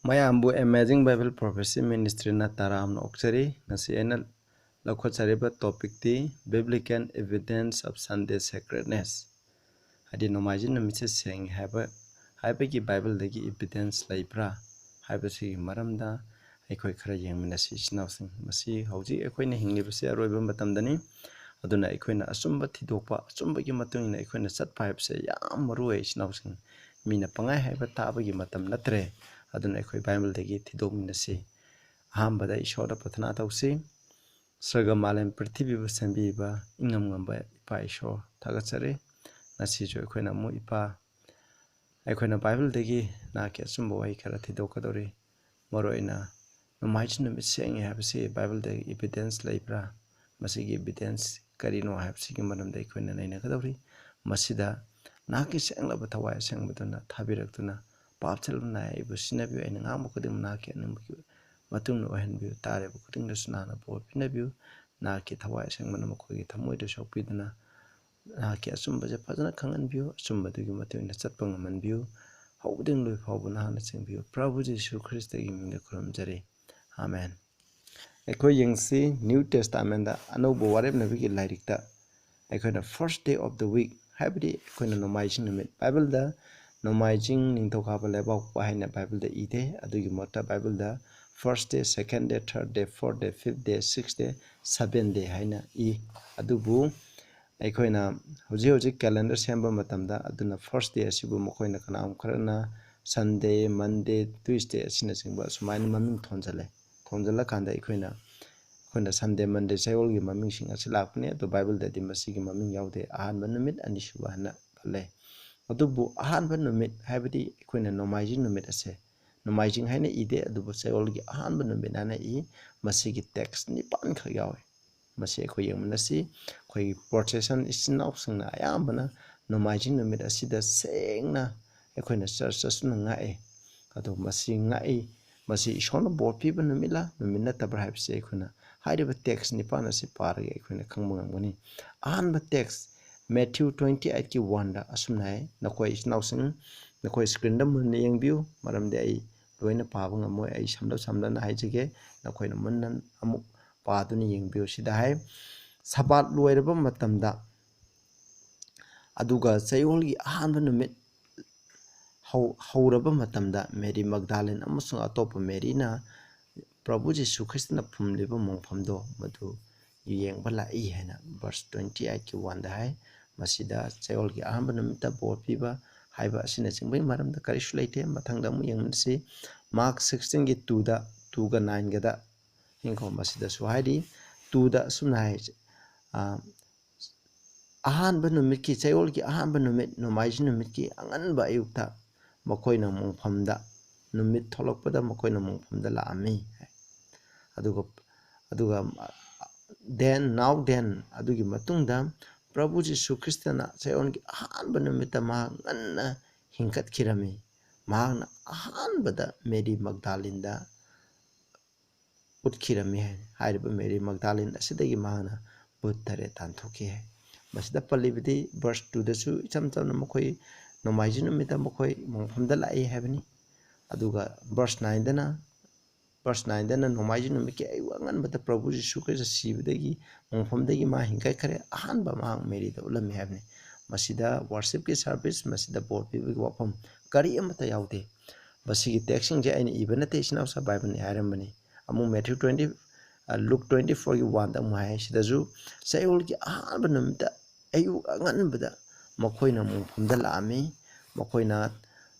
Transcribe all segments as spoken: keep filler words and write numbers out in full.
ꯃꯌꯥꯝꯕꯨ Amazing Bible Prophecy Ministryꯅ ꯇꯔꯥꯝꯅ ꯑꯣꯛꯆꯔꯤ꯫ ꯉꯁꯤ ꯑꯩꯅ ꯂꯧꯈꯠꯆꯔꯤꯕ topicꯇꯤ Biblical Evidence of Sunday Sacredness, ꯍꯥꯏꯗꯤ ꯅꯣꯡꯃꯥꯏꯖꯤꯡ ꯅꯨꯃꯤꯠꯁꯦ ꯁꯦꯡꯉꯤ ꯍꯥꯏꯕ, ꯍꯥꯏꯕꯒꯤ Bibleꯗꯒꯤ evidence ꯂꯩꯕ꯭ꯔꯥ ꯍꯥꯏꯕꯁꯤꯒꯤ ꯃꯔꯝꯗ ꯑꯩꯈꯣꯏ ꯈꯔ ꯌꯦꯡꯃꯤꯟꯅꯁꯤ, ꯏꯆꯤꯟ ꯏꯅꯥꯎꯁꯤꯡ꯫ ꯃꯁꯤ ꯍꯧꯖꯤꯛ ꯑꯩꯈꯣꯏꯅ ꯍꯤꯡꯂꯤꯕꯁꯦ ꯑꯔꯣꯏꯕ ꯃꯇꯝꯗꯅꯤ꯫ ꯑꯗꯨꯅ ꯑꯩꯈꯣꯏꯅ ꯑꯆꯨꯝꯕ ꯊꯤꯗꯣꯛꯄ, ꯑꯆꯨꯝꯕꯒꯤ ꯃꯇꯨꯡ ꯏꯟꯅ ꯑꯩꯈꯣꯏꯅ ꯆꯠꯄ ꯍꯥꯏꯕꯁꯦ ꯌꯥꯝ ꯃꯔꯨ ꯑꯣꯏ, ꯏꯆꯤꯟ ꯏꯅꯥꯎꯁꯤꯡ꯫ ꯃꯤꯅ ꯄꯪꯍꯥꯏ ꯍꯥꯏꯕ ꯇꯥꯕꯒꯤ ꯃꯇꯝ ꯅꯠꯇ꯭ꯔꯦ꯫ ꯑꯗꯨꯅ ꯑꯩꯈꯣꯏ Bibleꯗꯒꯤ ꯊꯤꯗꯣꯛꯃꯤꯟꯅꯁꯤ꯫ ꯑꯍꯥꯟꯕꯗ ꯏꯁꯣꯔꯗ ꯄ꯭ꯔꯊꯅꯥ ꯇꯧꯁꯤ꯫ ꯁꯔꯒ ꯃꯥꯂꯦꯝ ꯄ꯭ꯔꯤꯊꯤꯕꯤꯕꯨ ꯁꯦꯝꯕꯤꯕ ꯏꯉꯝ ꯉꯝꯕ ꯏꯄꯥ ꯏꯁꯣꯔ, ꯊꯥꯒꯠꯆꯔꯤ꯫ ꯉꯁꯤꯁꯨ ꯑꯩꯈꯣꯏꯅ ꯑꯃꯨꯛ ꯏꯄꯥ, ꯑꯩꯈꯣꯏꯅ Bibleꯗꯒꯤ ꯅꯍꯥꯛꯀꯤ ꯑꯆꯨꯝꯕ ꯋꯥꯍꯩ ꯈꯔ ꯊꯤꯗꯣꯛꯀꯗꯧꯔꯤ꯫ ꯃꯔꯨꯑꯣꯏꯅ ꯅꯣꯡꯃꯥꯏꯖꯤꯡ ꯅꯨꯃꯤꯠ ꯁꯦꯡꯉꯤ ꯍꯥꯏꯕꯁꯤ Bibleꯗꯒꯤ evidence ꯂꯩꯕ꯭ꯔꯥ? ꯃꯁꯤꯒꯤ evidence ꯀꯔꯤꯅꯣ ꯍꯥꯏꯕꯁꯤꯒꯤ ꯃꯔꯝꯗ ꯑꯩꯈꯣꯏꯅ ꯅꯩꯅꯒꯗꯧꯔꯤ꯫ ꯃꯁꯤꯗ ꯅꯍꯥꯛꯀꯤ ꯁꯦꯡꯂꯕ ꯊꯋꯥꯏ ꯑꯁꯦꯡꯕꯗꯨꯅ ꯊꯥꯕꯤꯔꯛꯇꯨꯅ, ꯄꯥꯞ ꯆꯦꯜꯂꯕ ꯅꯥꯏ ꯑꯩꯕꯨ ꯁꯤꯟꯅꯕꯤꯌꯨ, ꯑꯩꯅ ꯉꯥꯡꯕ ꯈꯨꯗꯤꯡꯃꯛ ꯅꯍꯥꯛꯀꯤ ꯑꯅꯤꯡꯕꯒꯤ ꯃꯇꯨꯡ ꯏꯟꯅ ꯑꯣꯏꯍꯟꯕꯤꯌꯨ, ꯇꯥꯔꯤꯕ ꯈꯨꯗꯤꯡꯗꯁꯨ ꯅꯍꯥꯛꯅ ꯕꯣꯔ ꯄꯤꯅꯕꯤꯌꯨ, ꯅꯍꯥꯛꯀꯤ ꯊꯋꯥꯏ ꯑꯁꯦꯡꯕꯅ ꯃꯈꯣꯏꯒꯤ ꯊꯃꯣꯏꯗ ꯁꯣꯛꯄꯤꯗꯨꯅ, ꯅꯍꯥꯛꯀꯤ ꯑꯆꯨꯝꯕꯁꯦ ꯐꯖꯅ ꯈꯪꯍꯟꯕꯤꯌꯨ, ꯑꯆꯨꯝꯕꯗꯨꯒꯤ ꯃꯇꯨꯡ ꯏꯟꯅ ꯆꯠꯄ ꯉꯝꯍꯟꯕꯤꯌꯨ, ꯍꯧꯕꯗꯒꯤ ꯂꯣꯏ ꯐꯥꯎꯕ ꯅꯍꯥꯛꯅ ꯆꯦꯟꯕꯤꯌꯨ꯫ ꯄ꯭ꯔꯚꯨ ꯖꯤꯁꯨ ꯈ꯭ꯔꯤꯁꯇꯒꯤ ꯃꯤꯡꯗ ꯈꯨꯔꯨꯝꯖꯔꯤ, ꯑꯥꯃꯦꯟ꯫ ꯑꯩꯈꯣꯏ ꯌꯦꯡꯁꯤ New Testamentꯗ, ꯑꯅꯧꯕ ꯋꯥꯔꯦꯞꯅꯕꯒꯤ ꯂꯥꯏꯔꯤꯛꯇ, ꯑꯩꯈꯣꯏꯅ first day of the week, ꯍꯥꯏꯕꯗꯤ ꯑꯩꯈꯣꯏꯅ ꯅꯣꯡꯃꯥꯏꯖꯤꯡ ꯅꯨꯃꯤꯠ, Bibleꯗ ꯅꯣꯡꯃꯥꯏꯖꯤꯡ ꯅꯤꯡꯊꯧꯀꯥꯕ ꯂꯩꯕꯥꯛꯄꯣꯛꯄ ꯍꯥꯏꯅ Bibleꯗ ꯏꯗꯦ꯫ ꯑꯗꯨꯒꯤ ꯃꯍꯨꯠꯇ Bibleꯗ first day, second day, third day, fourth day, fifth day, sixth day, seventh day ꯍꯥꯏꯅ ꯏ꯫ ꯑꯗꯨꯕꯨ ꯑꯩꯈꯣꯏꯅ ꯍꯧꯖꯤꯛ ꯍꯧꯖꯤꯛ calendar ꯁꯦꯝꯕ ꯃꯇꯝꯗ, ꯑꯗꯨꯅ first day ꯑꯁꯤꯕꯨ ꯃꯈꯣꯏꯅ, ꯀꯅꯥꯒꯨꯝꯕ ꯈꯔꯅ Sunday, Monday, Tuesday ꯑꯁꯤꯅꯆꯤꯡꯕ ꯑꯁꯨꯃꯥꯏꯅ ꯃꯃꯤꯡ ꯊꯣꯟꯖꯜꯂꯦ꯫ ꯊꯣꯟꯖꯜꯂꯀꯥꯟꯗ ꯑꯩꯈꯣꯏꯅ, ꯑꯩꯈꯣꯏꯅ Sunday, Monday ꯆꯌꯣꯜꯒꯤ ꯃꯃꯤꯡꯁꯤꯡ ꯑꯁꯤ ꯂꯥꯛꯄꯅꯤ, ꯑꯗꯨ Bibleꯗꯗꯤ ꯃꯁꯤꯒꯤ ꯃꯃꯤꯡ ꯌꯥꯎꯗꯦ꯫ ꯑꯍꯥꯟꯕ ꯅꯨꯃꯤꯠ, ꯑꯅꯤꯁꯨꯕ ꯍꯥꯏꯅ ꯄꯜꯂꯦ꯫ ꯑꯗꯨꯕꯨ ꯑꯍꯥꯟꯕ ꯅꯨꯃꯤꯠ ꯍꯥꯏꯕꯗꯤ ꯑꯩꯈꯣꯏꯅ ꯅꯣꯡꯃꯥꯏꯖꯤꯡ ꯅꯨꯃꯤꯠ ꯑꯁꯦ ꯅꯣꯡꯃꯥꯏꯖꯤꯡ ꯍꯥꯏꯅ ꯏꯗꯦ, ꯑꯗꯨꯕꯨ ꯆꯌꯣꯜꯒꯤ ꯑꯍꯥꯟꯕ ꯅꯨꯃꯤꯠ ꯍꯥꯏꯅ ꯏ꯫ ꯃꯁꯤꯒꯤ text ꯅꯤꯄꯥꯟꯈꯛ ꯌꯥꯎꯏ꯫ ꯃꯁꯤ ꯑꯩꯈꯣꯏ ꯌꯦꯡꯃꯤꯟꯅꯁꯤ꯫ ꯑꯩꯈꯣꯏꯒꯤ Protestant ꯏꯆꯤꯟ ꯏꯅꯥꯎꯁꯤꯡꯅ ꯑꯌꯥꯝꯕꯅ ꯅꯣꯡꯃꯥꯏꯖꯤꯡ ꯅꯨꯃꯤꯠ ꯑꯁꯤꯗ ꯁꯦꯡꯅ ꯑꯩꯈꯣꯏꯅ church ꯆꯠꯇꯨꯅ ꯉꯥꯛꯏ꯫ ꯑꯗꯣ ꯃꯁꯤ ꯉꯥꯛꯏ, ꯃꯁꯤ ꯏꯁꯣꯔꯅ ꯕꯣꯔ ꯄꯤꯕ ꯅꯨꯃꯤꯠꯂ, ꯅꯨꯃꯤꯠ ꯅꯠꯇꯕ꯭ꯔꯥ ꯍꯥꯏꯕꯁꯤ ꯑꯩꯈꯣꯏꯅ ꯍꯥꯏꯔꯤꯕ text ꯅꯤꯄꯥꯟ ꯑꯁꯤ ꯄꯥꯔꯒ ꯑꯩꯈꯣꯏꯅ ꯈꯪꯕ ꯉꯝꯒꯅꯤ꯫ ꯑꯍꯥꯟꯕ text, Matthew twenty eightꯀꯤ oneꯗ ꯑꯁꯨꯝꯅ ꯍꯥꯏ, ꯅꯈꯣꯏ ꯏꯆꯤꯟ ꯏꯅꯥꯎꯁꯤꯡ, ꯅꯈꯣꯏ screenꯗ ꯃꯨꯟꯅ ꯌꯦꯡꯕꯤꯌꯨ, ꯃꯔꯝꯗꯤ ꯑꯩ ꯂꯣꯏꯅ ꯄꯥꯕ ꯉꯝꯃꯣꯏ꯫ ꯑꯩ ꯁꯝꯂꯞ ꯁꯝꯂꯞꯅ ꯍꯥꯏꯖꯒꯦ, ꯅꯈꯣꯏꯅ ꯃꯨꯟꯅ ꯑꯃꯨꯛ ꯄꯥꯗꯨꯅ ꯌꯦꯡꯕꯤꯌꯨ꯫ ꯁꯤꯗ ꯍꯥꯏ, ꯁꯕꯥꯠ ꯂꯣꯏꯔꯕ ꯃꯇꯝꯗ, ꯑꯗꯨꯒ ꯆꯌꯣꯜꯒꯤ ꯑꯍꯥꯟꯕ ꯅꯨꯃꯤꯠ ꯍꯧ-, ꯍꯧꯔꯕ ꯃꯇꯝꯗ, ꯃꯦꯔꯤ ꯃꯒꯗꯥꯂꯤꯟ ꯑꯃꯁꯨꯡ ꯑꯇꯣꯞꯄ ꯃꯦꯔꯤꯅ ꯄ꯭ꯔꯚꯨ ꯖꯤꯁꯨ ꯈ꯭ꯔꯤꯁꯇꯅ ꯐꯨꯝꯂꯤꯕ ꯃꯣꯡꯐꯝꯗꯣ ꯃꯗꯨ ꯌꯦꯡꯕ ꯂꯥꯛꯏ ꯍꯥꯏꯅ verse twenty eight ꯀꯤ one ꯗ ꯍꯥꯏ꯫ ꯃꯁꯤꯗ ꯆꯌꯣꯜꯒꯤ ꯑꯍꯥꯟꯕ ꯅꯨꯃꯤꯠꯇ ꯕꯣꯔ ꯄꯤꯕ ꯍꯥꯏꯕ ꯑꯁꯤꯅꯆꯤꯡꯕꯒꯤ ꯃꯔꯝꯗ ꯀꯔꯤꯁꯨ ꯂꯩꯇꯦ꯫ ꯃꯊꯪꯗ ꯑꯃꯨꯛ ꯌꯦꯡꯃꯤꯟꯅꯁꯤ꯫ Mark sixteen ꯒꯤ two ꯗ, two ꯒ nine ꯒꯗ ꯌꯦꯡꯈꯣ꯫ ꯃꯁꯤꯗꯁꯨ ꯍꯥꯏꯔꯤ, two ꯗ ꯑꯁꯨꯝꯅ ꯍꯥꯏ, ꯑ, ꯑꯍꯥꯟꯕ ꯅꯨꯃꯤꯠꯀꯤ, ꯆꯌꯣꯜꯒꯤ ꯑꯍꯥꯟꯕ ꯅꯨꯃꯤꯠ, ꯅꯣꯡꯃꯥꯏꯖꯤꯡ ꯅꯨꯃꯤꯠꯀꯤ ꯑꯉꯟꯕ ꯑꯌꯨꯛꯇ ꯃꯈꯣꯏꯅ ꯃꯣꯡꯐꯝꯗ, ꯅꯨꯃꯤꯠ ꯊꯣꯛꯂꯛꯄꯗ ꯃꯈꯣꯏꯅ ꯃꯣꯡꯐꯝꯗ ꯂꯥꯛꯑꯝꯃꯤ꯫ ꯑꯗꯨꯒ, ꯑꯗꯨꯒ, then, now then, ꯑꯗꯨꯒꯤ ꯃꯇꯨꯡꯗ ꯄ꯭ꯔꯚꯨ ꯖꯤꯁꯨ ꯈ꯭ꯔꯤꯁꯇꯅ ꯆꯌꯣꯜꯒꯤ ꯑꯍꯥꯟꯕ ꯅꯨꯃꯤꯠꯇ ꯃꯍꯥꯛ ꯉꯟꯅ ꯍꯤꯡꯒꯠꯈꯤꯔꯝꯃꯤ꯫ ꯃꯍꯥꯛꯅ ꯑꯍꯥꯟꯕꯗ ꯃꯦꯔꯤ ꯃꯒꯗꯥꯂꯤꯟꯗ ꯎꯠꯈꯤꯔꯝꯃꯤ ꯍꯥꯏ꯫ ꯍꯥꯏꯔꯤꯕ ꯃꯦꯔꯤ ꯃꯒꯗꯥꯂꯤꯟ ꯑꯁꯤꯗꯒꯤ ꯃꯍꯥꯛꯅ ꯚꯨꯠ ꯇꯔꯦꯠ ꯇꯥꯟꯊꯣꯛꯈꯤ ꯍꯥꯏ꯫ ꯃꯁꯤꯗ ꯄꯜꯂꯤꯕꯗꯤ verse two ꯗꯁꯨ ꯏꯆꯝ ꯆꯝꯅ ꯃꯈꯣꯏ ꯅꯣꯡꯃꯥꯏꯖꯤꯡ ꯅꯨꯃꯤꯠꯇ ꯃꯈꯣꯏ ꯃꯣꯡꯐꯝꯗ ꯂꯥꯛꯏ ꯍꯥꯏꯕꯅꯤ꯫ ꯑꯗꯨꯒ verse nine ꯗꯅ, verse nine ꯗꯅ ꯅꯣꯡꯃꯥꯏꯖꯤꯡ ꯅꯨꯃꯤꯠꯀꯤ ꯑꯌꯨꯛ ꯑꯉꯟꯕꯗ ꯄ꯭ꯔꯚꯨ ꯖꯤꯁꯨ ꯈ꯭ꯔꯤꯁꯇ ꯁꯤꯕꯗꯒꯤ, ꯃꯣꯡꯐꯝꯗꯒꯤ ꯃꯥ ꯍꯤꯡꯒꯠꯈ꯭ꯔꯦ, ꯑꯍꯥꯟꯕ ꯃꯍꯥꯛ ꯃꯦꯔꯤꯗ ꯎꯠꯂꯝꯃꯤ ꯍꯥꯏꯕꯅꯤ꯫ ꯃꯁꯤꯗ worship ꯀꯤ service, ꯃꯁꯤꯗ ꯕꯣꯔ ꯄꯤꯕꯒꯤ ꯋꯥꯐꯝ ꯀꯔꯤ ꯑꯃꯠꯇ ꯌꯥꯎꯗꯦ꯫ ꯃꯁꯤꯒꯤ text ꯁꯤꯡꯁꯦ ꯑꯩꯅ ꯏꯕ ꯅꯠꯇꯦ, ꯏꯆꯤꯟ ꯏꯅꯥꯎꯁꯥ ꯕꯥꯏꯕꯜꯅ ꯏ ꯍꯥꯏꯔꯝꯕꯅꯤ꯫ ꯑꯃꯨꯛ Matthew twenty, ꯑ, Luke twenty four ꯒꯤ one ꯗ ꯑꯃꯨꯛ ꯍꯥꯏ꯫ ꯁꯤꯗꯁꯨ ꯆꯌꯣꯜꯒꯤ ꯑꯍꯥꯟꯕ ꯅꯨꯃꯤꯠꯇ ꯑꯌꯨꯛ ꯑꯉꯟꯕꯗ ꯃꯈꯣꯏꯅ ꯃꯣꯡꯐꯝꯗ ꯂꯥꯛꯑꯝꯃꯤ꯫ ꯃꯈꯣꯏꯅ,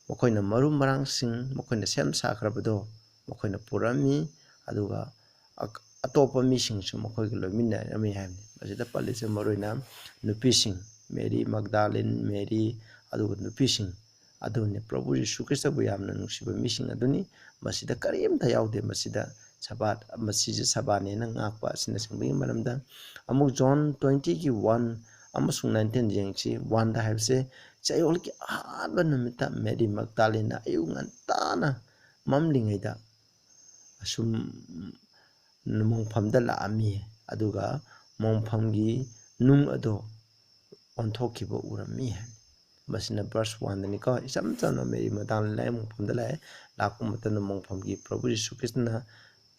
ꯃꯈꯣꯏꯅ ꯃꯔꯨ ꯃꯔꯥꯡꯁꯤꯡ, ꯃꯈꯣꯏꯅ ꯁꯦꯝ ꯁꯥꯈ꯭ꯔꯕꯗꯣ ꯃꯈꯣꯏꯅ ꯄꯨꯔꯛꯑꯝꯃꯤ꯫ ꯑꯗꯨꯒ ꯑ-, ꯑꯇꯣꯞꯄ ꯃꯤꯁꯤꯡꯁꯨ ꯃꯈꯣꯏꯒ ꯂꯣꯏꯃꯤꯟꯅꯔꯝꯃꯤ ꯍꯥꯏꯕꯅꯤ꯫ ꯃꯁꯤꯗ ꯄꯜꯂꯤꯁꯦ ꯃꯔꯨꯑꯣꯏꯅ ꯅꯨꯄꯤꯁꯤꯡ, ꯃꯦꯔꯤ ꯃꯒꯗꯥꯂꯤꯟ, ꯃꯦꯔꯤ, ꯑꯗꯨꯒ ꯅꯨꯄꯤꯁꯤꯡ ꯑꯗꯨꯅꯤ, ꯄ꯭ꯔꯚꯨ ꯌꯤꯁꯨ ꯈ꯭ꯔꯤꯁꯇꯕꯨ ꯌꯥꯝꯅ ꯅꯨꯡꯁꯤꯕ ꯃꯤꯁꯤꯡ ꯑꯗꯨꯅꯤ꯫ ꯃꯁꯤꯗ ꯀꯔꯤꯝꯇ ꯌꯥꯎꯗꯦ꯫ ꯃꯁꯤꯗ ꯁꯕꯥꯠ, ꯃꯁꯤꯁꯦ ꯁꯕꯥꯠꯅꯦꯅ ꯉꯥꯛꯄ ꯑꯁꯤꯅꯆꯤꯡꯕꯒꯤ ꯃꯔꯝꯗ꯫ ꯑꯃꯨꯛ ꯖꯣꯟ twenty ꯒꯤ one ꯑꯃꯁꯨꯡ nineteen ꯌꯦꯡꯁꯤ꯫ One ꯗ ꯍꯥꯏꯕꯁꯦ ꯆꯌꯣꯜꯒꯤ ꯑꯍꯥꯟꯕ ꯅꯨꯃꯤꯠꯇ ꯃꯦꯔꯤ ꯃꯒꯗꯥꯂꯤꯟꯅ ꯑꯌꯨꯛ ꯉꯟꯇꯥꯅ ꯃꯝꯂꯤꯉꯩꯗ ꯑꯁꯨꯝ ꯃꯣꯡꯐꯝꯗ ꯂꯥꯛꯑꯝꯃꯤ, ꯑꯗꯨꯒ ꯃꯣꯡꯐꯝꯒꯤ ꯅꯨꯡ ꯑꯗꯣ ꯑꯣꯟꯊꯣꯛꯈꯤꯕ ꯎꯔꯝꯃꯤ ꯍꯥꯏ꯫ ꯃꯁꯤꯅ verse one ꯗꯅꯤꯀꯣ꯫ ꯏꯆꯝ ꯆꯝꯅ ꯃꯦꯔꯤ ꯃꯗꯥꯂꯤꯅꯥꯒꯤ ꯃꯣꯡꯐꯝꯗ ꯂꯥꯛꯑꯦ꯫ ꯂꯥꯛꯄ ꯃꯇꯝꯗ ꯃꯣꯡꯐꯝꯒꯤ ꯄ꯭ꯔꯚꯨ ꯖꯤꯁꯨ ꯈ꯭ꯔꯤꯁꯇꯅ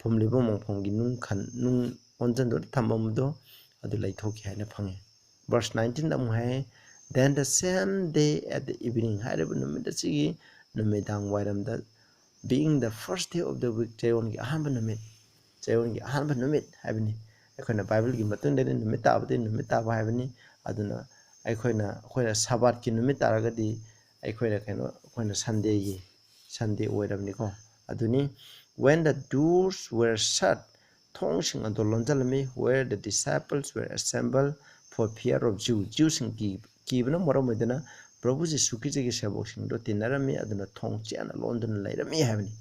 ꯐꯨꯝꯂꯤꯕ ꯃꯣꯡꯐꯝꯒꯤ ꯅꯨꯡ ꯈꯟ-, ꯅꯨꯡ ꯑꯣꯟꯁꯤꯟꯗꯨꯅ ꯊꯝꯃꯝꯕꯗꯣ ꯑꯗꯨ ꯂꯩꯊꯣꯛꯈꯤ ꯍꯥꯏꯅ ꯐꯪꯉꯤ꯫ Verse nineteen ꯗ ꯑꯃꯨꯛ ꯍꯥꯏ, "Then the same day at the evening" ꯍꯥꯏꯔꯤꯕ ꯅꯨꯃꯤꯠ ꯑꯁꯤꯒꯤ ꯅꯨꯃꯤꯗꯥꯡ ꯋꯥꯏꯔꯝꯗ, "being the first day of the week" ꯆꯌꯣꯜꯒꯤ ꯑꯍꯥꯟꯕ ꯅꯨꯃꯤꯠ, ꯆꯌꯣꯜꯒꯤ ꯑꯍꯥꯟꯕ ꯅꯨꯃꯤꯠ ꯍꯥꯏꯕꯅꯤ꯫ ꯑꯩꯈꯣꯏꯅ ꯕꯥꯏꯕꯜꯒꯤ ꯃꯇꯨꯡ ꯏꯟꯅꯗꯤ ꯅꯨꯃꯤꯠ ꯇꯥꯕꯗꯤ ꯅꯨꯃꯤꯠ ꯇꯥꯕ ꯍꯥꯏꯕꯅꯤ꯫ ꯑꯗꯨꯅ ꯑꯩꯈꯣꯏꯅ, ꯑꯩꯈꯣꯏꯅ ꯁꯕꯥꯠꯀꯤ ꯅꯨꯃꯤꯠ ꯇꯥꯔꯒꯗꯤ ꯑꯩꯈꯣꯏꯅ ꯀꯩꯅꯣ, ꯑꯩꯈꯣꯏꯅ ꯁꯟꯗꯦꯒꯤ, ꯁꯟꯗꯦ ꯑꯣꯏꯔꯕꯅꯤꯀꯣ꯫ ꯑꯗꯨꯅꯤ, "When the doors were shut" ꯊꯣꯡꯁꯤꯡ ꯑꯗꯨ ꯂꯣꯟꯁꯤꯜꯂꯝꯃꯤ, "where the disciples were assembled for fear of Jew" ꯖ꯭ꯌꯨꯁꯤꯡ ꯀꯤ-, ꯀꯤꯕꯅ ꯃꯔꯝ ꯑꯣꯏꯗꯨꯅ ꯄ꯭ꯔꯚꯨ ꯖꯤꯁꯨ ꯈ꯭ꯔꯤꯁꯇꯒꯤ ꯁꯦꯕꯣꯛꯁꯤꯡꯗꯣ ꯇꯤꯟꯅꯔꯝꯃꯤ, ꯑꯗꯨꯅ ꯊꯣꯡ ꯆꯦꯠꯅ ꯂꯣꯟꯗꯨꯅ ꯂꯩꯔꯝꯃꯤ ꯍꯥꯏꯕꯅꯤ꯫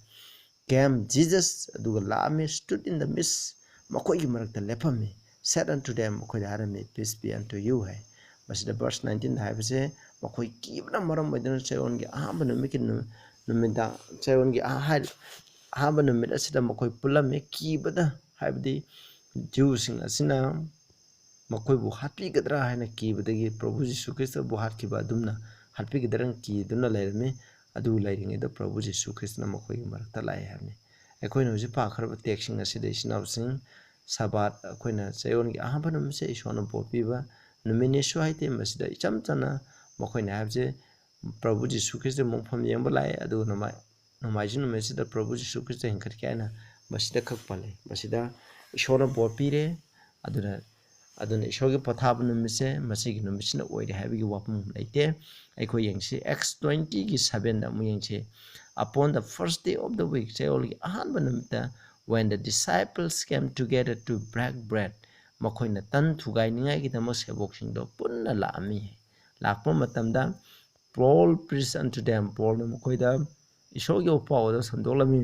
"Came Jesus" ꯑꯗꯨꯒ ꯂꯥꯛꯑꯝꯃꯤ, "stood in the midst" ꯃꯈꯣꯏꯒꯤ ꯃꯔꯛꯇ ꯂꯦꯞꯄꯝꯃꯤ, "said unto them" ꯃꯈꯣꯏꯗ ꯍꯥꯏꯔꯝꯃꯤ, "Peace be unto you" ꯍꯥꯏ꯫ ꯃꯁꯤꯗ verse nineteen ꯗ ꯍꯥꯏꯕꯁꯦ ꯃꯈꯣꯏ ꯀꯤꯕꯅ ꯃꯔꯝ ꯑꯣꯏꯗꯨꯅ ꯆꯌꯣꯜꯒꯤ ꯑꯍꯥꯟꯕ ꯅꯨꯃꯤꯠꯀꯤ ꯅꯨ-, ꯅꯨꯃꯤꯗꯥꯡ, ꯆꯌꯣꯜꯒꯤ ꯑꯍꯥ-, ꯍꯥꯏ-, ꯑꯍꯥꯟꯕ ꯅꯨꯃꯤꯠ ꯑꯁꯤꯗ ꯃꯈꯣꯏ ꯄꯨꯜꯂꯝꯃꯤ꯫ ꯀꯤꯕꯗ, ꯍꯥꯏꯕꯗꯤ ꯖ꯭ꯌꯨꯁꯤꯡ ꯑꯁꯤꯅ ꯃꯈꯣꯏꯕꯨ ꯍꯥꯠꯄꯤꯒꯗ꯭ꯔꯥ ꯍꯥꯏꯅ ꯀꯤꯕꯗꯒꯤ ꯄ꯭ꯔꯚꯨ ꯖꯤꯁꯨ ꯈ꯭ꯔꯤꯁꯇꯕꯨ ꯍꯥꯠꯈꯤꯕ ꯑꯗꯨꯝꯅ ꯍꯥꯠꯄꯤꯒꯗ꯭ꯔꯥꯅ ꯀꯤꯗꯨꯅ ꯂꯩꯔꯝꯃꯤ꯫ ꯑꯗꯨ ꯂꯩꯔꯤꯉꯩꯗ ꯄ꯭ꯔꯚꯨ ꯖꯤꯁꯨ ꯈ꯭ꯔꯤꯁꯇꯅ ꯃꯈꯣꯏꯒꯤ ꯃꯔꯛꯇ ꯂꯥꯛꯑꯦ ꯍꯥꯏꯕꯅꯤ꯫ ꯑꯩꯈꯣꯏꯅ ꯍꯧꯖꯤꯛ ꯄꯥꯈ꯭ꯔꯕ ꯇꯦꯛꯁꯁꯤꯡ ꯑꯁꯤꯗ, ꯏꯆꯤꯟ ꯏꯅꯥꯎꯁꯤꯡ, ꯁꯕꯥꯠ, ꯑꯩꯈꯣꯏꯅ ꯆꯌꯣꯜꯒꯤ ꯑꯍꯥꯟꯕ ꯅꯨꯃꯤꯠꯁꯦ ꯏꯁꯣꯔꯅ ꯄꯣꯛꯄꯤꯕ ꯅꯨꯃꯤꯠꯅꯤꯁꯨ ꯍꯥꯏꯗꯦ꯫ ꯃꯁꯤꯗ ꯏꯆꯝ ꯆꯝꯅ ꯃꯈꯣꯏꯅ ꯍꯥꯏꯕꯁꯦ, ꯄ꯭ꯔꯚꯨ ꯖꯤꯁꯨ ꯈ꯭ꯔꯤꯁꯇ ꯃꯣꯡꯐꯝ ꯌꯦꯡꯕ ꯂꯥꯛꯑꯦ, ꯑꯗꯨꯒ ꯅꯣꯡꯃꯥꯏ-, ꯅꯣꯡꯃꯥꯏꯖꯤꯡ ꯅꯨꯃꯤꯠꯁꯤꯗ ꯄ꯭ꯔꯚꯨ ꯖꯤꯁꯨ ꯈ꯭ꯔꯤꯁꯇ ꯍꯤꯡꯒꯠꯈꯤ ꯍꯥꯏꯅ ꯃꯁꯤꯗ ꯈꯛ ꯄꯜꯂꯤ꯫ ꯃꯁꯤꯗ ꯏꯁꯣꯔꯅ ꯕꯣꯔ ꯄꯤꯔꯦ, ꯑꯗꯨꯅ, ꯑꯗꯨꯅ ꯏꯁꯣꯔꯒꯤ ꯄꯣꯊꯥꯕ ꯅꯨꯃꯤꯠꯁꯦ ꯃꯁꯤꯒꯤ ꯅꯨꯃꯤꯠꯁꯤꯅ ꯑꯣꯏꯔꯦ ꯍꯥꯏꯕꯒꯤ ꯋꯥꯐꯝ ꯂꯩꯇꯦ꯫ ꯑꯩꯈꯣꯏ ꯌꯦꯡꯁꯤ, Acts twenty ꯒꯤ seven ꯗ ꯑꯃꯨꯛ ꯌꯦꯡꯁꯤ꯫ "Upon the first day of the week" ꯆꯌꯣꯜꯒꯤ ꯑꯍꯥꯟꯕ ꯅꯨꯃꯤꯠꯇ, "when the disciples came together to break bread" ꯃꯈꯣꯏꯅ ꯇꯟ ꯊꯨꯒꯥꯏꯅꯤꯡꯉꯥꯏꯒꯤꯗꯃꯛ ꯁꯦꯕꯣꯛꯁꯤꯡꯗꯣ ꯄꯨꯟꯅ ꯂꯥꯛꯑꯝꯃꯤ꯫ ꯂꯥꯛꯄ ꯃꯇꯝꯗ, "Paul preached unto them" ꯄꯣꯜꯅ ꯃꯈꯣꯏꯗ ꯏꯁꯣꯔꯒꯤ ꯄꯥꯎ ꯑꯗꯨ ꯁꯟꯗꯣꯛꯂꯝꯃꯤ꯫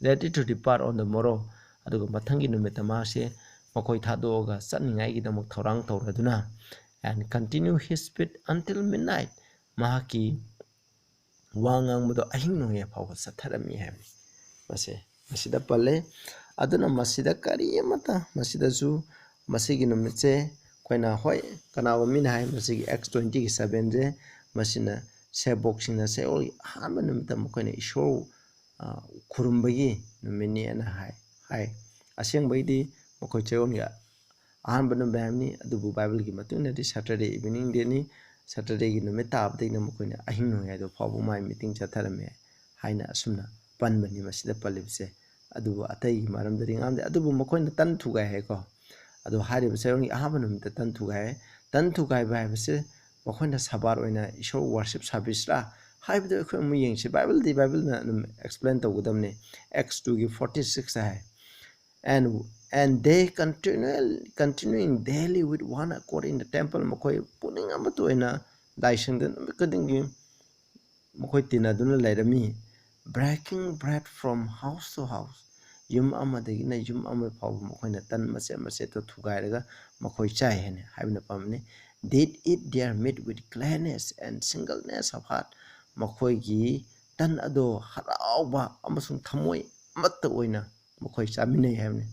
"Ready to depart on the morrow" ꯑꯗꯨꯒ ꯃꯊꯪꯒꯤ ꯅꯨꯃꯤꯠꯇ ꯃꯍꯥꯛꯁꯦ ꯃꯈꯣꯏ ꯊꯥꯗꯣꯛꯑꯒ ꯆꯠꯅꯤꯡꯉꯥꯏꯒꯤꯗꯃꯛ ꯊꯧꯔꯥꯡ ꯇꯧꯔꯗꯨꯅ, "and continue his speech until midnight" ꯃꯍꯥꯛꯀꯤ ꯋꯥ ꯉꯥꯡꯕꯗꯣ ꯑꯍꯤꯡ ꯅꯣꯡꯌꯥꯏ ꯐꯥꯎꯕ ꯆꯠꯊꯔꯝꯃꯤ ꯍꯥꯏꯕꯅꯤ꯫ ꯃꯁꯦ ꯃꯁꯤꯗ ꯄꯜꯂꯦ꯫ ꯑꯗꯨꯅ ꯃꯁꯤꯗ ꯀꯔꯤ ꯑꯃꯠꯇ, ꯃꯁꯤꯗꯁꯨ ꯃꯁꯤꯒꯤ ꯅꯨꯃꯤꯠꯁꯦ ꯑꯩꯈꯣꯏꯅ, ꯍꯣꯏ, ꯀꯅꯥꯒꯨꯝꯕ ꯃꯤꯅ ꯍꯥꯏ ꯃꯁꯤꯒꯤ Acts twenty ꯒꯤ seven ꯁꯦ ꯃꯁꯤꯅ ꯁꯦꯕꯣꯛꯁꯤꯡꯅ ꯆꯌꯣꯜꯒꯤ ꯑꯍꯥꯟꯕ ꯅꯨꯃꯤꯠꯇ ꯃꯈꯣꯏꯅ ꯏꯁꯣꯔ, ꯑ, ꯈꯨꯔꯨꯝꯕꯒꯤ ꯅꯨꯃꯤꯠꯅꯤ ꯍꯥꯏꯅ ꯍꯥꯏ, ꯍꯥꯏ꯫ ꯑꯁꯦꯡꯕꯩꯗꯤ ꯃꯈꯣꯏ ꯆꯌꯣꯜꯒꯤ ꯑꯍꯥꯟꯕ ꯅꯨꯃꯤꯠ ꯍꯥꯏꯕꯅꯤ, ꯑꯗꯨꯕꯨ ꯕꯥꯏꯕꯜꯒꯤ ꯃꯇꯨꯡ ꯏꯟꯅꯗꯤ Saturday evening dayꯅꯤ꯫ Saturdayꯒꯤ ꯅꯨꯃꯤꯠ ꯇꯥꯕꯗꯒꯤꯅ ꯃꯈꯣꯏꯅ ꯑꯍꯤꯡ ꯅꯣꯡꯌꯥꯏꯗꯣ ꯐꯥꯎꯕ ꯃꯥꯏ meeting ꯆꯠꯊꯔꯝꯃꯦ ꯍꯥꯏꯅ ꯑꯁꯨꯝꯅ ꯄꯟꯕꯅꯤ ꯃꯁꯤꯗ ꯄꯜꯂꯤꯕꯁꯦ꯫ ꯑꯗꯨꯕꯨ ꯑꯇꯩꯒꯤ ꯃꯔꯝꯗꯗꯤ ꯉꯥꯡꯗꯦ꯫ ꯑꯗꯨꯕꯨ ꯃꯈꯣꯏꯅ ꯇꯟ ꯊꯨꯒꯥꯏ ꯍꯥꯏꯀꯣ꯫ ꯑꯗꯣ ꯍꯥꯏꯔꯤꯕ ꯆꯌꯣꯜꯒꯤ ꯑꯍꯥꯟꯕ ꯅꯨꯃꯤꯠꯇ ꯇꯟ ꯊꯨꯒꯥꯏ ꯍꯥꯏ꯫ ꯇꯟ ꯊꯨꯒꯥꯏꯕ ꯍꯥꯏꯕꯁꯦ ꯃꯈꯣꯏꯅ ꯁꯕꯥꯠ ꯑꯣꯏꯅ ꯏꯁꯣꯔ worship serviceꯔꯥ ꯍꯥꯏꯕꯗꯣ ꯑꯩꯈꯣꯏ ꯑꯃꯨꯛ ꯌꯦꯡꯁꯤ꯫ ꯕꯥꯏꯕꯜꯗꯤ ꯕꯥꯏꯕꯜꯅ ꯑꯗꯨꯝ explain ꯇꯧꯒꯗꯕꯅꯤ꯫ Acts twoꯒꯤ forty six high. And, and they continual, continuing daily with one accord in the temple, ꯃꯈꯣꯏ ꯄꯨꯛꯅꯤꯡ ꯑꯃꯠꯇ ꯑꯣꯏꯅ ꯂꯥꯏꯁꯪꯗ ꯅꯨꯃꯤꯠ ꯈꯨꯗꯤꯡꯒꯤ ꯃꯈꯣꯏ ꯇꯤꯟꯅꯗꯨꯅ ꯂꯩꯔꯝꯃꯤ꯫ Breaking bread from house to house, ꯌꯨꯝ ꯑꯃꯗꯒꯤꯅ ꯌꯨꯝ ꯑꯃ ꯐꯥꯎꯕ ꯃꯈꯣꯏꯅ ꯇꯟ ꯃꯆꯦꯠ ꯃꯆꯦꯠꯇꯣ ꯊꯨꯒꯥꯏꯔꯒ ꯃꯈꯣꯏ ꯆꯥꯏ ꯍꯥꯏꯅ ꯍꯥꯏꯕꯅ ꯄꯥꯝꯅꯤ꯫ Did eat their meat with gladness and singleness of heart, ꯃꯈꯣꯏꯒꯤ ꯇꯟ ꯑꯗꯣ ꯍꯔꯥꯎꯕ ꯑꯃꯁꯨꯡ ꯊꯃꯣꯏ ꯑꯃꯠꯇ ꯑꯣꯏꯅ ꯃꯈꯣꯏ ꯆꯥꯃꯤꯟꯅꯩ ꯍꯥꯏꯕꯅꯤ꯫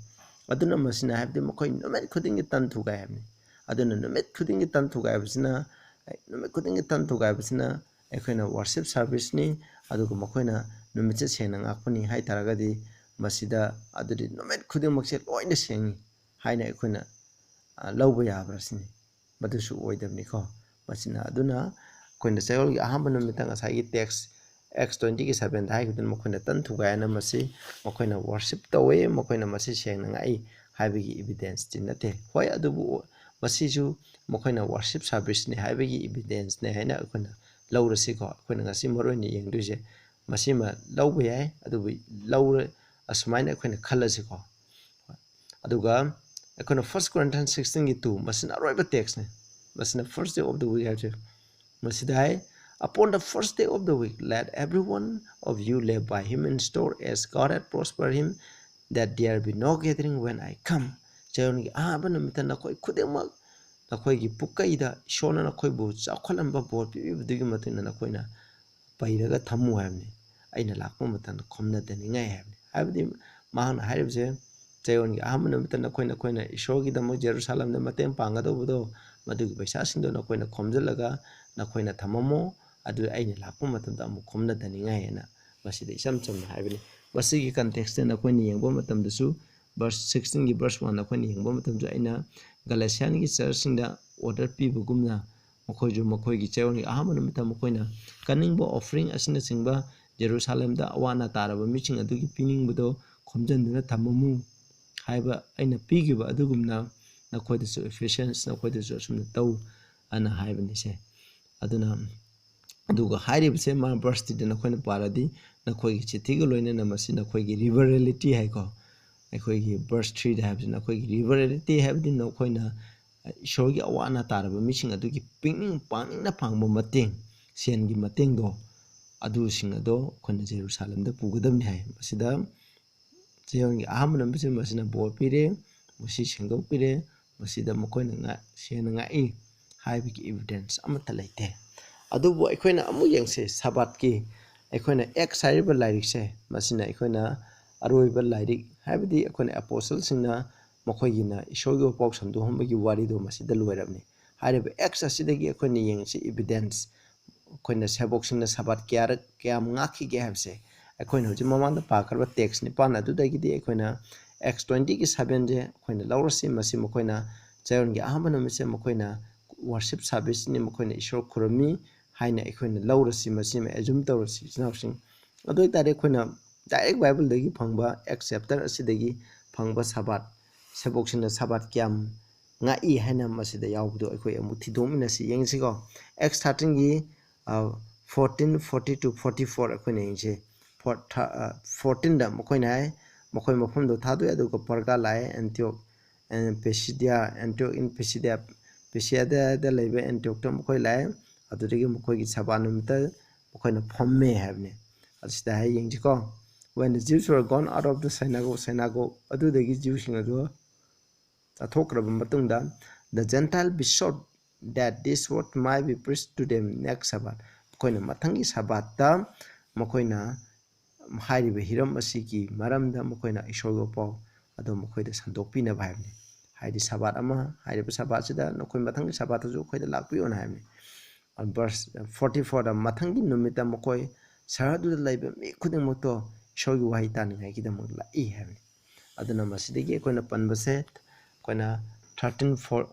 ꯑꯗꯨꯅ ꯃꯁꯤꯅ ꯍꯥꯏꯕꯗꯤ ꯃꯈꯣꯏ ꯅꯨꯃꯤꯠ ꯈꯨꯗꯤꯡꯒꯤ ꯇꯟ ꯊꯨꯒꯥꯏ ꯍꯥꯏꯕꯅꯤ꯫ ꯑꯗꯨꯅ ꯅꯨꯃꯤꯠ ꯈꯨꯗꯤꯡꯒꯤ ꯇꯟ ꯊꯨꯒꯥꯏꯕꯁꯤꯅ, ꯅꯨꯃꯤꯠ ꯈꯨꯗꯤꯡꯒꯤ ꯇꯟ ꯊꯨꯒꯥꯏꯕꯁꯤꯅ ꯑꯩꯈꯣꯏꯅ worship serviceꯅꯤ, ꯑꯗꯨꯒ ꯃꯈꯣꯏꯅ ꯅꯨꯃꯤꯠꯁꯦ ꯁꯦꯡꯅ ꯉꯥꯛꯄꯅꯤ ꯍꯥꯏ ꯇꯥꯔꯒꯗꯤ ꯃꯁꯤꯗ ꯑꯗꯨꯗꯤ ꯅꯨꯃꯤꯠ ꯈꯨꯗꯤꯡꯃꯛꯁꯦ ꯂꯣꯏꯅ ꯁꯦꯡꯉꯤ ꯍꯥꯏꯅ ꯑꯩꯈꯣꯏꯅ, ꯑ, ꯂꯧꯕ ꯌꯥꯕ꯭ꯔꯥ ꯁꯤꯅꯤ꯫ ꯃꯗꯨꯁꯨ ꯑꯣꯏꯗꯕꯅꯤꯀꯣ꯫ ꯃꯁꯤꯅ ꯑꯗꯨꯅ ꯑꯩꯈꯣꯏꯅ ꯆꯌꯣꯜꯒꯤ ꯑꯍꯥꯟꯕ ꯅꯨꯃꯤꯠꯇ ꯉꯁꯥꯏꯒꯤ text Acts twentyꯒꯤ sevenꯗ ꯍꯥꯏꯈꯤꯕꯗꯨꯅ ꯃꯈꯣꯏꯅ ꯇꯟ ꯊꯨꯒꯥꯏꯅ ꯃꯁꯤ ꯃꯈꯣꯏꯅ worship ꯇꯧꯋꯦ, ꯃꯈꯣꯏꯅ ꯃꯁꯤ ꯁꯦꯡꯅ ꯉꯥꯛꯏ ꯍꯥꯏꯕꯒꯤ evidenceꯇꯤ ꯅꯠꯇꯦ꯫ ꯍꯣꯏ, ꯑꯗꯨꯕꯨ ꯃꯁꯤꯁꯨ ꯃꯈꯣꯏꯅ worship serviceꯅꯤ ꯍꯥꯏꯕꯒꯤ evidenceꯅꯦ ꯍꯥꯏꯅ ꯑꯩꯈꯣꯏꯅ ꯂꯧꯔꯁꯤꯀꯣ꯫ ꯑꯩꯈꯣꯏꯅ ꯉꯁꯤ ꯃꯔꯨ ꯑꯣꯏꯅ ꯌꯦꯡꯗꯣꯏꯁꯦ ꯃꯁꯤꯃ ꯂꯧꯕ ꯌꯥꯏ, ꯑꯗꯨꯕꯨ ꯂꯧꯔ-, ꯑꯁꯨꯃꯥꯏꯅ ꯑꯩꯈꯣꯏꯅ ꯈꯜꯂꯁꯤꯀꯣ꯫ ꯑꯗꯨꯒ ꯑꯩꯈꯣꯏꯅ First Corinthians sixteenꯒꯤ two, ꯃꯁꯤꯅ ꯑꯔꯣꯏꯕ textꯅꯤ꯫ ꯃꯁꯤꯅ first day of the week ꯍꯥꯏꯕꯁꯦ꯫ ꯃꯁꯤꯗ ꯍꯥꯏ, "Upon the first day of the week, let every one of you lay by him in store as God had prospered him, that there be no gathering when I come." ꯆꯌꯣꯜꯒꯤ ꯑꯍꯥꯟꯕ ꯅꯨꯃꯤꯠꯇ ꯅꯈꯣꯏ ꯈꯨꯗꯤꯡꯃꯛ ꯅꯈꯣꯏꯒꯤ ꯄꯨꯀꯩꯗ ꯏꯁꯣꯔꯅ ꯅꯈꯣꯏꯕꯨ ꯆꯥꯎꯈꯠꯂꯝꯕ ꯕꯣꯔ ꯄꯤꯕꯤꯕꯗꯨꯒꯤ ꯃꯇꯨꯡ ꯏꯟꯅ ꯅꯈꯣꯏꯅ ꯄꯩꯔꯒ ꯊꯝꯃꯨ ꯍꯥꯏꯕꯅꯤ, ꯑꯩꯅ ꯂꯥꯛꯄ ꯃꯇꯝꯗ ꯈꯣꯝꯅꯗꯅꯤꯡꯉꯥꯏ ꯍꯥꯏꯕꯅꯤ꯫ ꯍꯥꯏꯕꯗꯤ ꯃꯍꯥꯛꯅ ꯍꯥꯏꯔꯤꯕꯁꯦ, ꯆꯌꯣꯜꯒꯤ ꯑꯍꯥꯟꯕ ꯅꯨꯃꯤꯠꯇ ꯅꯈꯣꯏ, ꯅꯈꯣꯏꯅ ꯏꯁꯣꯔꯒꯤꯗꯃꯛ ꯖꯦꯔꯨꯁꯥꯂꯦꯝꯗ ꯃꯇꯦꯡ ꯄꯥꯡꯒꯗꯧꯕꯗꯣ, ꯃꯗꯨꯒꯤ ꯄꯩꯁꯥꯁꯤꯡꯗꯣ ꯅꯈꯣꯏꯅ ꯈꯣꯝꯖꯤꯜꯂꯒ ꯅꯈꯣꯏꯅ ꯊꯝꯃꯝꯃꯣ, ꯑꯗꯨ ꯑꯩꯅ ꯂꯥꯛꯄ ꯃꯇꯝꯗ ꯑꯃꯨꯛ ꯈꯣꯝꯅꯗꯅꯤꯡꯉꯥꯏ ꯍꯥꯏꯅ ꯃꯁꯤꯗ ꯏꯆꯝ ꯆꯝꯅ ꯍꯥꯏꯕꯅꯤ꯫ ꯃꯁꯤꯒꯤ context ꯅꯈꯣꯏꯅ ꯌꯦꯡꯕ ꯃꯇꯝꯗꯁꯨ verse sixteen ꯒꯤ verse one ꯅꯈꯣꯏꯅ ꯌꯦꯡꯕ ꯃꯇꯝꯗꯁꯨ ꯑꯩꯅ Galatian ꯒꯤ church ꯁꯤꯡꯗ order ꯄꯤꯕꯒꯨꯝꯅ ꯃꯈꯣꯏꯁꯨ ꯃꯈꯣꯏꯒꯤ ꯆꯌꯣꯜꯒꯤ ꯑꯍꯥꯟꯕ ꯅꯨꯃꯤꯠꯇ ꯃꯈꯣꯏꯅ ꯀꯟꯅꯤꯡꯕ offering ꯑꯁꯤꯅꯆꯤꯡꯕ ꯖꯦꯔꯨꯁꯥꯂꯦꯝꯗ ꯑꯋꯥ ꯑꯅꯥ ꯇꯥꯔꯕ ꯃꯤꯁꯤꯡ ꯑꯗꯨꯒꯤ ꯄꯤꯅꯤꯡꯕꯗꯣ ꯈꯣꯝꯖꯤꯟꯗꯨꯅ ꯊꯝꯃꯝꯃꯨ ꯍꯥꯏꯕ ꯑꯩꯅ ꯄꯤꯈꯤꯕ ꯑꯗꯨꯒꯨꯝꯅ ꯅꯈꯣꯏꯗꯁꯨ, Ephesians, ꯅꯈꯣꯏꯗꯁꯨ ꯑꯁꯨꯝꯅ ꯇꯧ ꯑꯅ ꯍꯥꯏꯕꯅꯤꯁꯦ꯫ ꯑꯗꯨꯅ ꯑꯗꯨꯒ ꯍꯥꯏꯔꯤꯕꯁꯦ ꯃꯥ verse three ꯗ ꯅꯈꯣꯏꯅ ꯄꯥꯔꯗꯤ ꯅꯈꯣꯏꯒꯤ ꯆꯤꯊꯤꯒ ꯂꯣꯏꯅꯅ ꯃꯁꯤ ꯅꯈꯣꯏꯒꯤ liberality ꯍꯥꯏꯀꯣ, ꯑꯩꯈꯣꯏꯒꯤ verse three ꯗ ꯍꯥꯏꯕꯁꯤꯅ ꯑꯩꯈꯣꯏꯒꯤ liberality ꯍꯥꯏꯕꯗꯤ ꯅꯈꯣꯏꯅ ꯏꯁꯣꯔꯒꯤ ꯑꯋꯥ ꯑꯅꯥ ꯇꯥꯔꯕ ꯃꯤꯁꯤꯡ ꯑꯗꯨꯒꯤ ꯄꯤꯛꯅꯤꯡ ꯄꯥꯡꯅꯤꯡꯅ ꯐꯪꯕ ꯃꯇꯦꯡ, ꯁꯦꯟꯒꯤ ꯃꯇꯦꯡꯗꯣ ꯑꯗꯨꯁꯤꯡ ꯑꯗꯣ ꯑꯩꯈꯣꯏꯅ ꯖꯦꯔꯨꯁꯥꯂꯦꯝꯗ ꯄꯨꯒꯗꯕꯅꯤ ꯍꯥꯏ꯫ ꯃꯁꯤꯗ ꯆꯌꯣꯜꯒꯤ ꯑꯍꯥꯟꯕ ꯅꯨꯃꯤꯠꯁꯤꯡ ꯃꯁꯤꯅ ꯕꯣꯔ ꯄꯤꯔꯦ, ꯃꯁꯤ ꯁꯦꯡꯗꯣꯛꯄꯤꯔꯦ, ꯃꯁꯤꯗ ꯃꯈꯣꯏꯅ ꯉꯥ-, ꯁꯦꯟꯅ ꯉꯥꯛꯏ ꯍꯥꯏꯕꯒꯤ evidence ꯑꯃꯠꯇ ꯂꯩꯇꯦ꯫ ꯑꯗꯨꯕꯨ ꯑꯩꯈꯣꯏꯅ ꯑꯃꯨꯛ ꯌꯦꯡꯁꯤ, ꯁꯕꯥꯠꯀꯤ ꯑꯩꯈꯣꯏꯅ Acts ꯍꯥꯏꯔꯤꯕ ꯂꯥꯏꯔꯤꯛꯁꯦ, ꯃꯁꯤꯅ ꯑꯩꯈꯣꯏꯅ ꯑꯔꯣꯏꯕ ꯂꯥꯏꯔꯤꯛ, ꯍꯥꯏꯕꯗꯤ ꯑꯩꯈꯣꯏꯅ ꯑꯦꯄꯣꯁꯜꯁꯤꯡꯅ ꯃꯈꯣꯏꯒꯤꯅ ꯏꯁꯣꯔꯒꯤ ꯄꯥꯎ ꯁꯟꯗꯣꯛꯍꯟꯕꯒꯤ ꯋꯥꯔꯤꯗꯣ ꯃꯁꯤꯗ ꯂꯣꯏꯔꯕꯅꯤ꯫ ꯍꯥꯏꯔꯤꯕ Acts ꯑꯁꯤꯗꯒꯤ ꯑꯩꯈꯣꯏꯅ ꯌꯦꯡꯁꯤ evidence, ꯑꯩꯈꯣꯏꯅ ꯁꯦꯕꯣꯛꯁꯤꯡꯅ ꯁꯕꯥꯠ ꯀꯌꯥꯔꯛ, ꯀꯌꯥꯝ ꯉꯥꯛꯈꯤꯒꯦ ꯍꯥꯏꯕꯁꯦ ꯑꯩꯈꯣꯏꯅ ꯍꯧꯖꯤꯛ ꯃꯃꯥꯡꯗ ꯄꯥꯈ꯭ꯔꯕ text ꯅꯤꯄꯥꯟ ꯑꯗꯨꯗꯒꯤꯗꯤ ꯑꯩꯈꯣꯏꯅ Acts twenty ꯒꯤ seven ꯁꯦ ꯑꯩꯈꯣꯏꯅ ꯂꯧꯔꯁꯤ꯫ ꯃꯁꯤ ꯃꯈꯣꯏꯅ ꯆꯌꯣꯜꯒꯤ ꯑꯍꯥꯟꯕ ꯅꯨꯃꯤꯠꯁꯦ ꯃꯈꯣꯏꯅ worship service ꯅꯤ, ꯃꯈꯣꯏꯅ ꯏꯁꯣꯔ ꯈꯨꯔꯨꯝꯃꯤ ꯍꯥꯏꯅ ꯑꯩꯈꯣꯏꯅ ꯂꯧꯔꯁꯤ, ꯃꯁꯤꯃ assume ꯇꯧꯔꯁꯤ, ꯏꯆꯤꯟ ꯏꯅꯥꯎꯁꯤꯡ꯫ ꯑꯗꯨ ꯑꯣꯏꯇꯥꯔꯗꯤ ꯑꯩꯈꯣꯏꯅ direct Bible ꯗꯒꯤ ꯐꯪꯕ Acts chapter ꯑꯁꯤꯗꯒꯤ ꯐꯪꯕ ꯁꯕꯥꯠ, ꯁꯦꯕꯣꯛꯁꯤꯡꯅ ꯁꯕꯥꯠ ꯀꯌꯥꯝ ꯉꯥꯛꯏ ꯍꯥꯏꯅ ꯃꯁꯤꯗ ꯌꯥꯎꯕꯗꯣ ꯑꯩꯈꯣꯏ ꯑꯃꯨꯛ ꯊꯤꯗꯣꯛꯃꯤꯟꯅꯁꯤ, ꯌꯦꯡꯁꯤꯀꯣ꯫ Acts thirteen ꯒꯤ, ꯑ, fourteen forty to forty four ꯑꯩꯈꯣꯏꯅ ꯌꯦꯡꯁꯤ꯫ Four-, ꯊꯥ-, ꯑ, fourteen ꯗ ꯃꯈꯣꯏꯅ ꯍꯥꯏ, ꯃꯈꯣꯏ ꯃꯐꯝꯗꯣ ꯊꯥꯗꯣꯛꯑꯦ, ꯑꯗꯨꯒ ꯄꯔꯒꯥ ꯂꯥꯛꯑꯦ, ꯑꯦꯟꯇꯤꯌꯣꯛ, ꯑꯦꯟ ꯄꯦꯁꯤꯗꯤꯌꯥ, ꯑꯦꯟꯇꯤꯌꯣꯛ in ꯄꯦꯁꯤꯗꯤꯌꯥ, ꯄꯦꯁꯤꯌꯥꯗ ꯂꯩꯕ ꯑꯦꯟꯇꯤꯌꯣꯛꯇ ꯃꯈꯣꯏ ꯂꯥꯛꯑꯦ꯫ ꯑꯗꯨꯗꯒꯤ ꯃꯈꯣꯏꯒꯤ ꯁꯕꯥ ꯅꯨꯃꯤꯠꯇ ꯃꯈꯣꯏꯅ ꯐꯝꯃꯦ ꯍꯥꯏꯕꯅꯤ꯫ ꯑꯁꯤꯗ ꯍꯥꯏ, ꯌꯦꯡꯁꯤꯀꯣ꯫ When the Jews were gone out of the synagogue, synagogue, ꯑꯗꯨꯗꯒꯤ ꯖ꯭ꯌꯨꯁꯤꯡ ꯑꯗꯨ ꯆꯠꯊꯣꯛꯈ꯭ꯔꯕ ꯃꯇꯨꯡꯗ, the Gentile besought that this word might be preached to them next Sabbath, ꯃꯈꯣꯏꯅ ꯃꯊꯪꯒꯤ ꯁꯕꯥꯠꯇ ꯃꯈꯣꯏꯅ ꯍꯥꯏꯔꯤꯕ ꯍꯤꯔꯝ ꯑꯁꯤꯒꯤ ꯃꯔꯝꯗ ꯃꯈꯣꯏꯅ ꯏꯁꯣꯔꯒꯤ ꯄꯥꯎ ꯑꯗꯨ ꯃꯈꯣꯏꯗ ꯁꯟꯗꯣꯛꯄꯤꯅꯕ ꯍꯥꯏꯕꯅꯤ꯫ ꯍꯥꯏꯗꯤ ꯁꯕꯥꯠ ꯑꯃ, ꯍꯥꯏꯔꯤꯕ ꯁꯕꯥꯠꯁꯤꯗ ꯅꯈꯣꯏ ꯃꯊꯪꯒꯤ ꯁꯕꯥꯠꯇꯁꯨ ꯑꯩꯈꯣꯏꯗ ꯂꯥꯛꯄꯤꯌꯣꯅ ꯍꯥꯏꯕꯅꯤ꯫ ꯚꯔꯁ ꯐꯣꯔꯇꯤ ꯐꯣꯔꯗ, "ꯃꯊꯪꯒꯤ ꯅꯨꯃꯤꯠꯇ ꯃꯈꯣꯏ ꯁꯍꯔꯗꯨꯗ ꯂꯩꯕ ꯃꯤ ꯈꯨꯗꯤꯡꯃꯛꯇꯣ ꯏꯁꯣꯔꯒꯤ ꯋꯥꯍꯩ ꯇꯥꯅꯤꯡꯉꯥꯏꯒꯤꯗꯃꯛ ꯂꯥꯛꯏ" ꯍꯥꯏꯕꯅꯤ꯫ ꯑꯗꯨꯅ ꯃꯁꯤꯗꯒꯤ ꯑꯩꯈꯣꯏꯅ ꯄꯟꯕꯁꯦ, ꯑꯩꯈꯣꯏꯅ thirteen four,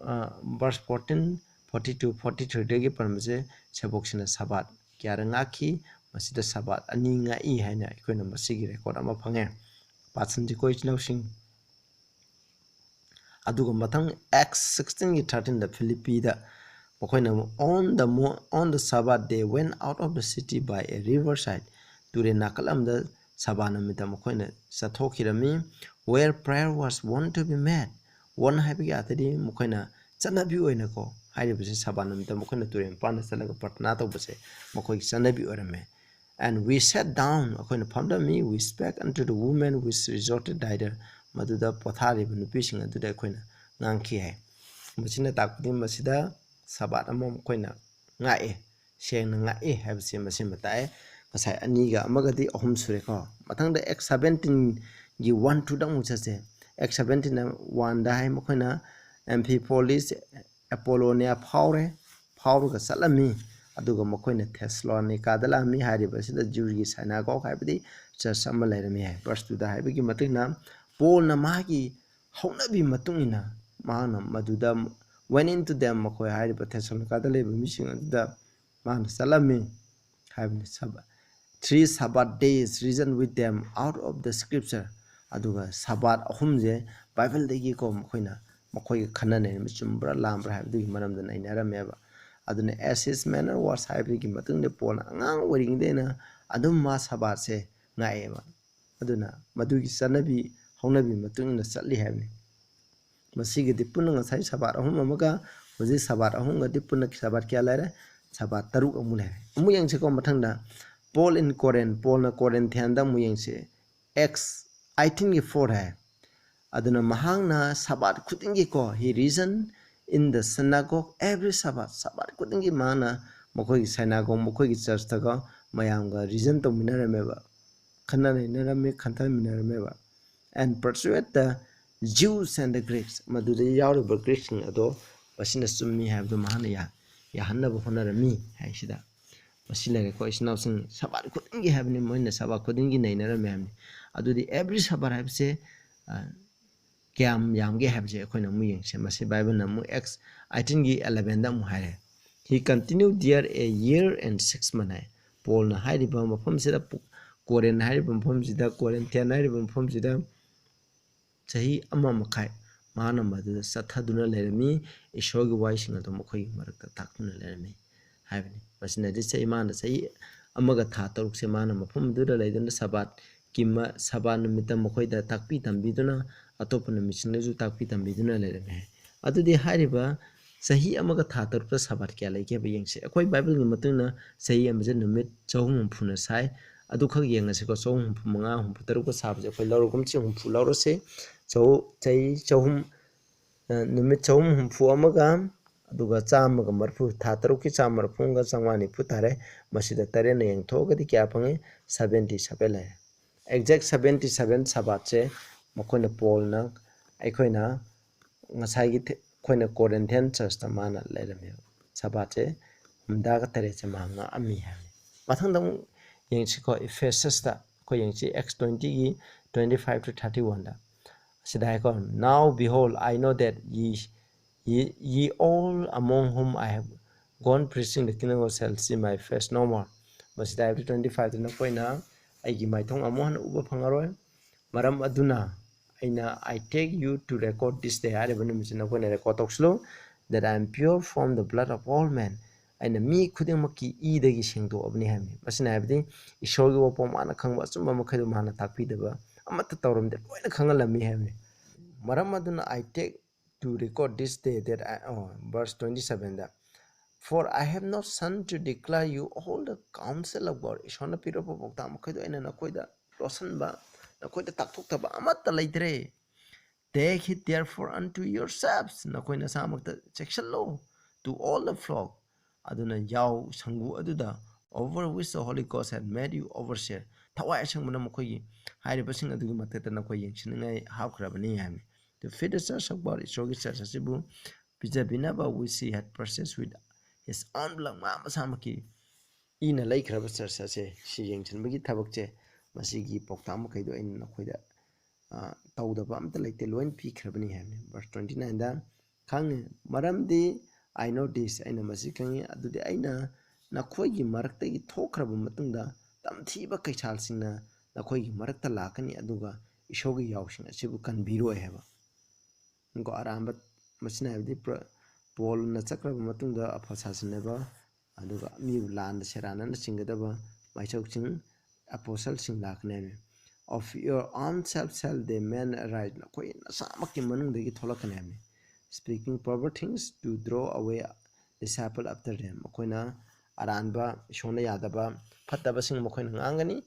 versus fourteen, forty two, forty ꯊ꯭ꯔꯤꯗꯒꯤ ꯄꯟꯕꯁꯦ ꯁꯦꯕꯣꯛꯁꯤꯅ ꯁꯕꯥꯠ ꯀꯌꯥꯔ ꯉꯥꯛꯈꯤ, ꯃꯁꯤꯗ ꯁꯕꯥꯠ ꯑꯅꯤ ꯉꯥꯛꯏ ꯍꯥꯏꯅ ꯑꯩꯈꯣꯏꯅ ꯃꯁꯤꯒꯤ ꯔꯦꯀꯣꯔꯠ ꯑꯃ ꯐꯪꯉꯦ꯫ ꯄꯥꯁꯟꯁꯤꯀꯣ ꯏꯆꯤꯜ ꯏꯅꯥꯎꯁꯤꯡ꯫ ꯑꯗꯨꯒ ꯃꯊꯪ ꯑꯦꯛꯁ ꯁꯤꯛꯁꯇꯤꯟꯒꯤ ꯊꯥꯔꯇꯤꯟꯗ ꯐꯤꯂꯤꯞꯄꯤꯗ ꯃꯈꯣꯏꯅ, "On the mo-, on the Sabbath they went out of the city by a riverside." ꯇꯨꯔꯦꯜ ꯅꯥꯀꯜ ꯑꯃꯗ ꯁꯕꯥ ꯅꯨꯃꯤꯠꯇ ꯃꯈꯣꯏꯅ ꯆꯠꯊꯣꯛꯈꯤꯔꯝꯃꯤ꯫ "Where prayer was wont to be made." Wont ꯍꯥꯏꯕꯒꯤ ꯑꯥꯔꯊꯗꯤ ꯃꯈꯣꯏꯅ ꯆꯠꯅꯕꯤ ꯑꯣꯏꯅꯀꯣ, ꯍꯥꯏꯔꯤꯕꯁꯤ ꯁꯕꯥ ꯅꯨꯃꯤꯠꯇ ꯃꯈꯣꯏꯅ ꯇꯨꯔꯦꯜ ꯃꯄꯥꯟꯗ ꯆꯠꯂꯒ ꯄ꯭ꯔꯊꯅꯥ ꯇꯧꯕꯁꯦ ꯃꯈꯣꯏꯒꯤ ꯆꯠꯅꯕꯤ ꯑꯣꯏꯔꯝꯃꯦ꯫ "And we sat down," ꯑꯩꯈꯣꯏꯅ ꯐꯝꯂꯝꯃꯤ, "we spake unto the women which resorted thither," ꯃꯗꯨꯗ ꯄꯣꯊꯥꯔꯤꯕ ꯅꯨꯄꯤꯁꯤꯡ ꯑꯗꯨꯗ ꯑꯩꯈꯣꯏꯅ ꯉꯥꯡꯈꯤ ꯍꯥꯏ꯫ ꯃꯁꯤꯅ ꯇꯥꯛꯄꯗꯤ ꯃꯁꯤꯗ ꯁꯕꯥꯠ ꯑꯃ ꯃꯈꯣꯏꯅ ꯉꯥꯛꯑꯦ, ꯁꯦꯡꯅ ꯉꯥꯛꯑꯦ ꯍꯥꯏꯕꯁꯤ ꯃꯁꯤꯃ ꯇꯥꯛꯑꯦ꯫ ꯉꯁꯥꯏ ꯑꯅꯤꯒ ꯑꯃꯒꯗꯤ ꯑꯍꯨꯝ ꯁꯨꯔꯦꯀꯣ꯫ ꯃꯊꯪꯗ ꯑꯦꯛꯁ ꯁꯕꯦꯟꯇꯤꯟꯒꯤ ꯋꯥꯟ ꯇꯨꯗ ꯑꯃꯨꯛ ꯆꯠꯁꯦ꯫ ꯑꯦꯛꯁ ꯁꯕꯦꯟꯇꯤꯟ ꯋꯥꯟꯗ ꯍꯥꯏ, ꯃꯈꯣꯏꯅ ꯑꯦꯝꯐꯤꯄꯣꯂꯤꯁ, ꯑꯦꯄꯣꯂꯣꯅꯤꯌꯥ ꯐꯥꯎꯔꯦ, ꯐꯥꯎꯔꯒ ꯆꯠꯂꯝꯃꯤ꯫ ꯑꯗꯨꯒ ꯃꯈꯣꯏꯅ ꯊꯦꯁꯂꯣꯅꯤꯀꯥꯗ ꯂꯥꯛꯑꯝꯃꯤ꯫ ꯍꯥꯏꯔꯤꯕ ꯑꯁꯤꯗ ꯖ꯭ꯌꯨꯒꯤ ꯁꯥꯏꯅꯥꯒꯣꯒ ꯍꯥꯏꯕꯗꯤ ꯆꯔꯆ ꯑꯃ ꯂꯩꯔꯝꯃꯤ ꯍꯥꯏ꯫ ꯚꯔꯁ ꯇꯨꯗ ꯍꯥꯏꯕꯒꯤ ꯃꯇꯨꯡ ꯏꯟꯅ ꯄꯣꯜꯅ ꯃꯥꯒꯤ ꯍꯧꯅꯕꯤ ꯃꯇꯨꯡ ꯏꯟꯅ ꯃꯍꯥꯛꯅ ꯃꯗꯨꯗ "went into them," ꯃꯈꯣꯏ ꯍꯥꯏꯔꯤꯕ ꯊꯦꯁꯂꯣꯅꯤꯀꯥꯗ ꯂꯩꯕ ꯃꯤꯁꯤꯡ ꯑꯗꯨꯗ ꯃꯥꯅ ꯆꯠꯂꯝꯃꯤ ꯍꯥꯏꯕꯅꯤ꯫ Sabbath, "Three Sabbath days reason with them out of the scripture." ꯑꯗꯨꯒ ꯁꯕꯥꯠ ꯑꯍꯨꯝꯁꯦ ꯕꯥꯏꯕꯜꯗꯒꯤꯀꯣ ꯃꯈꯣꯏꯅ, ꯃꯈꯣꯏꯒ ꯈꯟꯅ ꯅꯩꯅꯕ, ꯆꯨꯝꯕ꯭ꯔꯥ ꯂꯥꯟꯕ꯭ꯔꯥ ꯍꯥꯏꯕꯗꯨꯒꯤ ꯃꯔꯝꯗ ꯅꯩꯅꯔꯝꯃꯦꯕ꯫ ꯑꯗꯨꯅ "As his manner was" ꯍꯥꯏꯕꯒꯤ ꯃꯇꯨꯡꯗ ꯄꯣꯜꯅ ꯑꯉꯥꯡ ꯑꯣꯏꯔꯤꯉꯩꯗꯩꯅ ꯑꯗꯨꯝ ꯃꯥ ꯁꯕꯥꯠꯁꯦ ꯉꯥꯛꯑꯦꯕ꯫ ꯑꯗꯨꯅ ꯃꯗꯨꯒꯤ ꯆꯠꯅꯕꯤ ꯍꯧꯅꯕꯤ ꯃꯇꯨꯡ ꯏꯟꯅ ꯆꯠꯂꯤ ꯍꯥꯏꯕꯅꯤ꯫ ꯃꯁꯤꯒꯗꯤ ꯄꯨꯟꯅ ꯉꯁꯥꯏ ꯁꯕꯥꯠ ꯑꯍꯨꯝ ꯑꯃꯒ ꯍꯧꯖꯤꯛ ꯁꯕꯥꯠ ꯑꯍꯨꯝꯒꯗꯤ ꯄꯨꯟꯅ ꯁꯕꯥꯠ ꯀꯌꯥ ꯂꯩꯔꯦ? ꯁꯕꯥꯠ ꯇꯔꯨꯛ ꯑꯃꯨꯛ ꯂꯩꯔꯦ꯫ ꯑꯃꯨꯛ ꯌꯦꯡꯁꯤꯀꯣ ꯃꯊꯪꯗ, Paul in Corinth, ꯄꯣꯜꯅ ꯀꯣꯔꯤꯟꯊꯤꯌꯥꯟꯗ ꯑꯃꯨꯛ ꯌꯦꯡꯁꯤ꯫ ꯑꯦꯛꯁ ꯑꯩꯠꯇꯤꯟꯒꯤ ꯐꯣꯔ ꯍꯥꯏ꯫ ꯑꯗꯨꯅ ꯃꯍꯥꯛꯅ ꯁꯕꯥꯠ ꯈꯨꯗꯤꯡꯒꯤꯀꯣ, "He reasoned in the synagogue every Sabbath." ꯁꯕꯥꯠ ꯈꯨꯗꯤꯡꯒꯤ ꯃꯍꯥꯛꯅ ꯃꯈꯣꯏꯒꯤ ꯁꯥꯏꯅꯥꯒꯣꯒ, ꯃꯈꯣꯏꯒꯤ ꯆꯔꯆꯇꯒ ꯃꯌꯥꯝꯒ ꯔꯤꯖꯟ ꯇꯧꯃꯤꯟꯅꯔꯝꯃꯦꯕ, ꯈꯟꯅ ꯅꯩꯅꯔꯝꯃꯤ, ꯈꯟꯊꯃꯤꯟꯅꯔꯝꯃꯦꯕ꯫ "And persuade the Jews and the Greeks, ꯃꯗꯨꯗ ꯌꯥꯎꯔꯤꯕ Greekꯁꯤꯡ ꯑꯗꯣ ꯃꯁꯤꯅ ꯆꯨꯝꯃꯤ ꯍꯥꯏꯕꯗꯨ ꯃꯍꯥꯛꯅ ꯌꯥ-, ꯌꯥꯍꯟꯅꯕ ꯍꯣꯠꯅꯔꯝꯃꯤ ꯍꯥꯏꯁꯤꯗ꯫ ꯃꯁꯤ ꯂꯩꯔꯦꯀꯣ, ꯏꯆꯤꯟ ꯏꯅꯥꯎꯁꯤꯡ, ꯁꯕꯥꯠ ꯈꯨꯗꯤꯡꯒꯤ ꯍꯥꯏꯕꯅꯤ, ꯃꯣꯏꯅ ꯁꯕꯥꯠ ꯈꯨꯗꯤꯡꯒꯤ ꯅꯩꯅꯔꯝꯃꯤ ꯍꯥꯏꯕꯅꯤ꯫ ꯑꯗꯨꯗꯤ every Sabbath ꯍꯥꯏꯕꯁꯦ, ꯑ, ꯀꯌꯥꯝ ꯌꯥꯝꯒꯦ ꯍꯥꯏꯕꯁꯦ ꯑꯩꯈꯣꯏꯅ ꯑꯃꯨꯛ ꯌꯦꯡꯁꯦ꯫ ꯃꯁꯤ ꯕꯥꯏꯕꯜꯅ ꯑꯃꯨꯛ Acts eighteenꯒꯤ elevenꯗ ꯑꯃꯨꯛ ꯍꯥꯏꯔꯦ꯫ "He continued there a year and six months" ꯍꯥꯏ꯫ ꯄꯣꯜꯅ ꯍꯥꯏꯔꯤꯕ ꯃꯐꯝꯁꯤꯗ, ꯄꯨ-, ꯀꯣꯔꯤꯟ ꯍꯥꯏꯔꯤꯕ ꯃꯐꯝꯁꯤꯗ, ꯀꯣꯔꯤꯟꯊꯤꯌꯟ ꯍꯥꯏꯔꯤꯕ ꯃꯐꯝꯁꯤꯗ ꯆꯍꯤ ꯑꯃ ꯃꯈꯥꯏ ꯃꯥꯅ ꯃꯗꯨꯗ ꯆꯠꯊꯗꯨꯅ ꯂꯩꯔꯝꯃꯤ꯫ ꯏꯁꯣꯔꯒꯤ ꯋꯥꯍꯩꯁꯤꯡ ꯑꯗꯨ ꯃꯈꯣꯏꯒꯤ ꯃꯔꯛꯇ ꯇꯥꯛꯇꯨꯅ ꯂꯩꯔꯝꯃꯤ ꯍꯥꯏꯕꯅꯤ꯫ ꯃꯁꯤꯅꯗꯤ ꯆꯍꯤ, ꯃꯥꯅ ꯆꯍꯤ ꯑꯃꯒ ꯊꯥ ꯇꯔꯨꯛꯁꯦ ꯃꯥꯅ ꯃꯐꯝ ꯑꯗꯨꯗ ꯂꯩꯗꯨꯅ ꯁꯕꯥꯠꯀꯤ ꯃ-, ꯁꯕꯥꯠ ꯅꯨꯃꯤꯠꯇ ꯃꯈꯣꯏꯗ ꯇꯥꯛꯄꯤ ꯇꯝꯕꯤꯗꯨꯅ, ꯑꯇꯣꯞꯄ ꯅꯨꯃꯤꯠꯁꯤꯡꯗꯁꯨ ꯇꯥꯛꯄꯤ ꯇꯝꯕꯤꯗꯨꯅ ꯂꯩꯔꯝꯃꯤ ꯍꯥꯏ꯫ ꯑꯗꯨꯗꯤ ꯍꯥꯏꯔꯤꯕ ꯆꯍꯤ ꯑꯃꯒ ꯊꯥ ꯇꯔꯨꯛꯇ ꯁꯕꯥꯠ ꯀꯌꯥ ꯂꯩꯒꯦ ꯍꯥꯏꯕ ꯌꯦꯡꯁꯤ꯫ ꯑꯩꯈꯣꯏ ꯕꯥꯏꯕꯜꯒꯤ ꯃꯇꯨꯡ ꯏꯟꯅ ꯆꯍꯤ ꯑꯃꯁꯦ ꯅꯨꯃꯤꯠ ꯆꯍꯨꯝ ꯍꯨꯝꯐꯨꯅ ꯁꯥꯏ꯫ ꯑꯗꯨꯈꯛ ꯌꯦꯡꯉꯁꯤꯀꯣ, ꯆꯍꯨꯝ ꯍꯨꯝꯐꯨ ꯃꯉꯥ, ꯍꯨꯝꯐꯨ ꯇꯔꯨꯛꯀ ꯁꯥꯕꯁꯦ ꯑꯩꯈꯣꯏ ꯂꯧꯔꯒꯨꯝꯁꯤ, ꯍꯨꯝꯐꯨ ꯂꯧꯔꯁꯤ꯫ ꯆꯍꯨ-, ꯆꯍꯤ ꯆꯍꯨꯝ, ꯑ, ꯅꯨꯃꯤꯠ ꯆꯍꯨꯝ ꯍꯨꯝꯐꯨ ꯑꯃꯒ, ꯑꯗꯨꯒ ꯆꯥꯝꯃꯒ ꯃꯔꯤꯐꯨ, ꯊꯥ ꯇꯔꯨꯛꯀꯤ ꯆꯥꯝꯃ ꯃꯔꯤꯐꯨ ꯑꯃꯒ ꯆꯥꯝꯃꯉꯥ ꯅꯤꯐꯨ ꯇꯥꯔꯦ꯫ ꯃꯁꯤꯗ ꯇꯔꯦꯠꯅ ꯌꯦꯡꯊꯣꯛꯑꯒꯗꯤ ꯀꯌꯥ ꯐꯪꯉꯤ? Seventy seven ꯂꯩꯔꯦ꯫ Exact seventy seven ꯁꯕꯥꯠꯁꯦ ꯃꯈꯣꯏꯅ, ꯄꯣꯜꯅ, ꯑꯩꯈꯣꯏꯅ ꯉꯁꯥꯏꯒꯤ ꯊꯦ-, ꯑꯩꯈꯣꯏꯅ ꯀꯣꯔꯤꯟꯊꯤꯌꯟ ꯆꯔꯆꯇ ꯃꯥꯅ ꯂꯩꯔꯝꯃꯦꯕ꯫ ꯁꯕꯥꯠꯁꯦ ꯍꯨꯝꯗ꯭ꯔꯥꯒ ꯇꯔꯦꯠꯁꯦ ꯃꯥ ꯉꯥꯛꯑꯝꯃꯤ ꯍꯥꯏꯕꯅꯤ꯫ ꯃꯊꯪꯗ ꯑꯃꯨꯛ ꯌꯦꯡꯁꯤꯀꯣ, ꯏꯐꯦꯁꯁꯇ ꯑꯩꯈꯣꯏ ꯌꯦꯡꯁꯤ, Acts twentyꯒꯤ twenty five to thirty oneꯗ꯫ ꯁꯤꯗ ꯍꯥꯏꯀꯣ, "Now behold, I know that ye, ye, ye all among whom I have gone preaching the kingdom of God shall see my face no more." ꯃꯁꯤꯗ ꯍꯥꯏꯕꯗꯤ twenty fiveꯇ, "ꯅꯈꯣꯏꯅ ꯑꯩꯒꯤ ꯃꯥꯏꯊꯣꯡ ꯑꯃꯨꯛ ꯍꯟꯅ ꯎꯕ ꯐꯪꯉꯔꯣꯏ꯫ ꯃꯔꯝ ꯑꯗꯨꯅ ꯑꯩꯅ, I take you to record this day" ꯍꯥꯏꯔꯤꯕ ꯅꯨꯃꯤꯠꯁꯤ ꯅꯈꯣꯏꯅ record ꯇꯧꯁꯤꯜꯂꯨ, "that I am pure from the blood of all men." ꯑꯩꯅ ꯃꯤ ꯈꯨꯗꯤꯡꯃꯛꯀꯤ ꯏꯗꯒꯤ ꯁꯦꯡꯗꯣꯛꯑꯕꯅꯤ ꯍꯥꯏꯕꯅꯤ꯫ ꯃꯁꯤꯅ ꯍꯥꯏꯕꯗꯤ ꯏꯁꯣꯔꯒꯤ ꯋꯥꯐꯝ ꯃꯥꯅ ꯈꯪꯕ ꯑꯆꯨꯝꯕ ꯃꯈꯩꯗꯣ ꯃꯥꯅ ꯇꯥꯛꯄꯤꯗꯕ ꯑꯃꯠꯇ ꯇꯧꯔꯝꯗꯦ, ꯂꯣꯏꯅ ꯈꯪꯍꯜꯂꯝꯃꯤ ꯍꯥꯏꯕꯅꯤ꯫ ꯃꯔꯝ ꯑꯗꯨꯅ, "I take to record this day that I," ꯑꯣ, verse twenty sevenꯗ, "For I have not sent to declare you all the counsel of God." ꯏꯁꯣꯔꯅ ꯄꯤꯔꯛꯄ ꯄꯥꯎꯇꯥꯛ ꯃꯈꯩꯗꯣ ꯑꯩꯅ ꯅꯈꯣꯏꯗ ꯂꯣꯠꯁꯤꯟꯕ, ꯅꯈꯣꯏꯗ ꯇꯥꯛꯊꯣꯛꯇꯕ ꯑꯃꯠꯇ ꯂꯩꯇ꯭ꯔꯦ꯫ "Take heed therefore unto yourselves." ꯅꯈꯣꯏ ꯅꯁꯥꯃꯛꯇ ꯆꯦꯛꯁꯤꯜꯂꯣ꯫ "To all the flock." ꯑꯗꯨꯅ ꯌꯥꯎ ꯁꯪꯒꯨ ꯑꯗꯨꯗ, "over which the Holy Ghost had made you overseer." ꯊꯋꯥꯏ ꯑꯁꯦꯡꯕꯅ ꯃꯈꯣꯏꯒꯤ ꯍꯥꯏꯔꯤꯕꯁꯤꯡ ꯑꯗꯨꯒꯤ ꯃꯊꯛꯇ ꯅꯈꯣꯏ ꯌꯦꯡꯁꯤꯟꯅꯤꯡꯉꯥꯏ ꯍꯥꯞꯈ꯭ꯔꯕꯅꯤ ꯍꯥꯏꯕꯅꯤ꯫ To feed the church of God, ꯏꯁꯣꯔꯒꯤ church ꯑꯁꯤꯕꯨ ꯄꯤꯖꯕꯤꯅꯕ, which he had purchased with his own blood, ꯃꯥ ꯃꯁꯥꯃꯛꯀꯤ ꯏꯅ ꯂꯩꯈ꯭ꯔꯕ church ꯑꯁꯦ ꯁꯤ ꯌꯦꯡꯁꯤꯟꯕꯒꯤ ꯊꯕꯛꯁꯦ, ꯃꯁꯤꯒꯤ ꯄꯥꯎꯇꯥꯛ ꯃꯈꯩꯗꯣ ꯑꯩꯅ ꯅꯈꯣꯏꯗ, ꯑ, ꯇꯧꯗꯕ ꯑꯝꯇ ꯂꯩꯇꯦ, ꯂꯣꯏꯅ ꯄꯤꯈ꯭ꯔꯕꯅꯤ ꯍꯥꯏꯕꯅꯤ꯫ Verse twenty nineꯗ ꯈꯪꯉꯦ, ꯃꯔꯝꯗꯤ I know this, ꯑꯩꯅ ꯃꯁꯤ ꯈꯪꯉꯤ, ꯑꯗꯨꯗꯤ ꯑꯩꯅ ꯅꯈꯣꯏꯒꯤ ꯃꯔꯛꯇꯒꯤ ꯊꯣꯛꯈ꯭ꯔꯕ ꯃꯇꯨꯡꯗ ꯇꯝꯊꯤꯕ ꯀꯩꯁꯥꯜꯁꯤꯡꯅ ꯅꯈꯣꯏꯒꯤ ꯃꯔꯛꯇ ꯂꯥꯛꯀꯅꯤ, ꯑꯗꯨꯒ ꯏꯁꯣꯔꯒꯤ ꯌꯥꯎꯁꯤꯡ ꯑꯁꯤꯕꯨ ꯀꯟꯕꯤꯔꯣꯏ ꯍꯥꯏꯕ꯫ ꯀꯣ, ꯑꯔꯥꯟꯕ, ꯃꯁꯤꯅ ꯍꯥꯏꯕꯗꯤ ꯄ꯭ꯔ-, ꯄꯣꯜꯅ ꯆꯠꯈ꯭ꯔꯕ ꯃꯇꯨꯡꯗ ꯑꯐ ꯁꯥꯁꯤꯟꯅꯕ, ꯑꯗꯨꯒ ꯃꯤꯕꯨ ꯂꯥꯟꯗ ꯁꯦꯔꯥꯟꯅꯅ ꯆꯤꯡꯒꯗꯕ ꯃꯥꯏꯁꯧꯁꯤꯡ, ꯑꯄꯣꯁꯜꯁꯤꯡ ꯂꯥꯛꯀꯅꯤ ꯍꯥꯏꯕꯅꯤ꯫ Of your own self shall they men arise, ꯅꯈꯣꯏ ꯅꯁꯥꯃꯛꯀꯤ ꯃꯅꯨꯡꯗꯒꯤ ꯊꯣꯛꯂꯛꯀꯅꯤ ꯍꯥꯏꯕꯅꯤ꯫ Speaking perverse things to draw away disciple after them, ꯃꯈꯣꯏꯅ ꯑꯔꯥꯟꯕ, ꯏꯁꯣꯔꯅ ꯌꯥꯗꯕ, ꯐꯠꯇꯕꯁꯤꯡ ꯃꯈꯣꯏꯅ ꯉꯥꯡꯒꯅꯤ,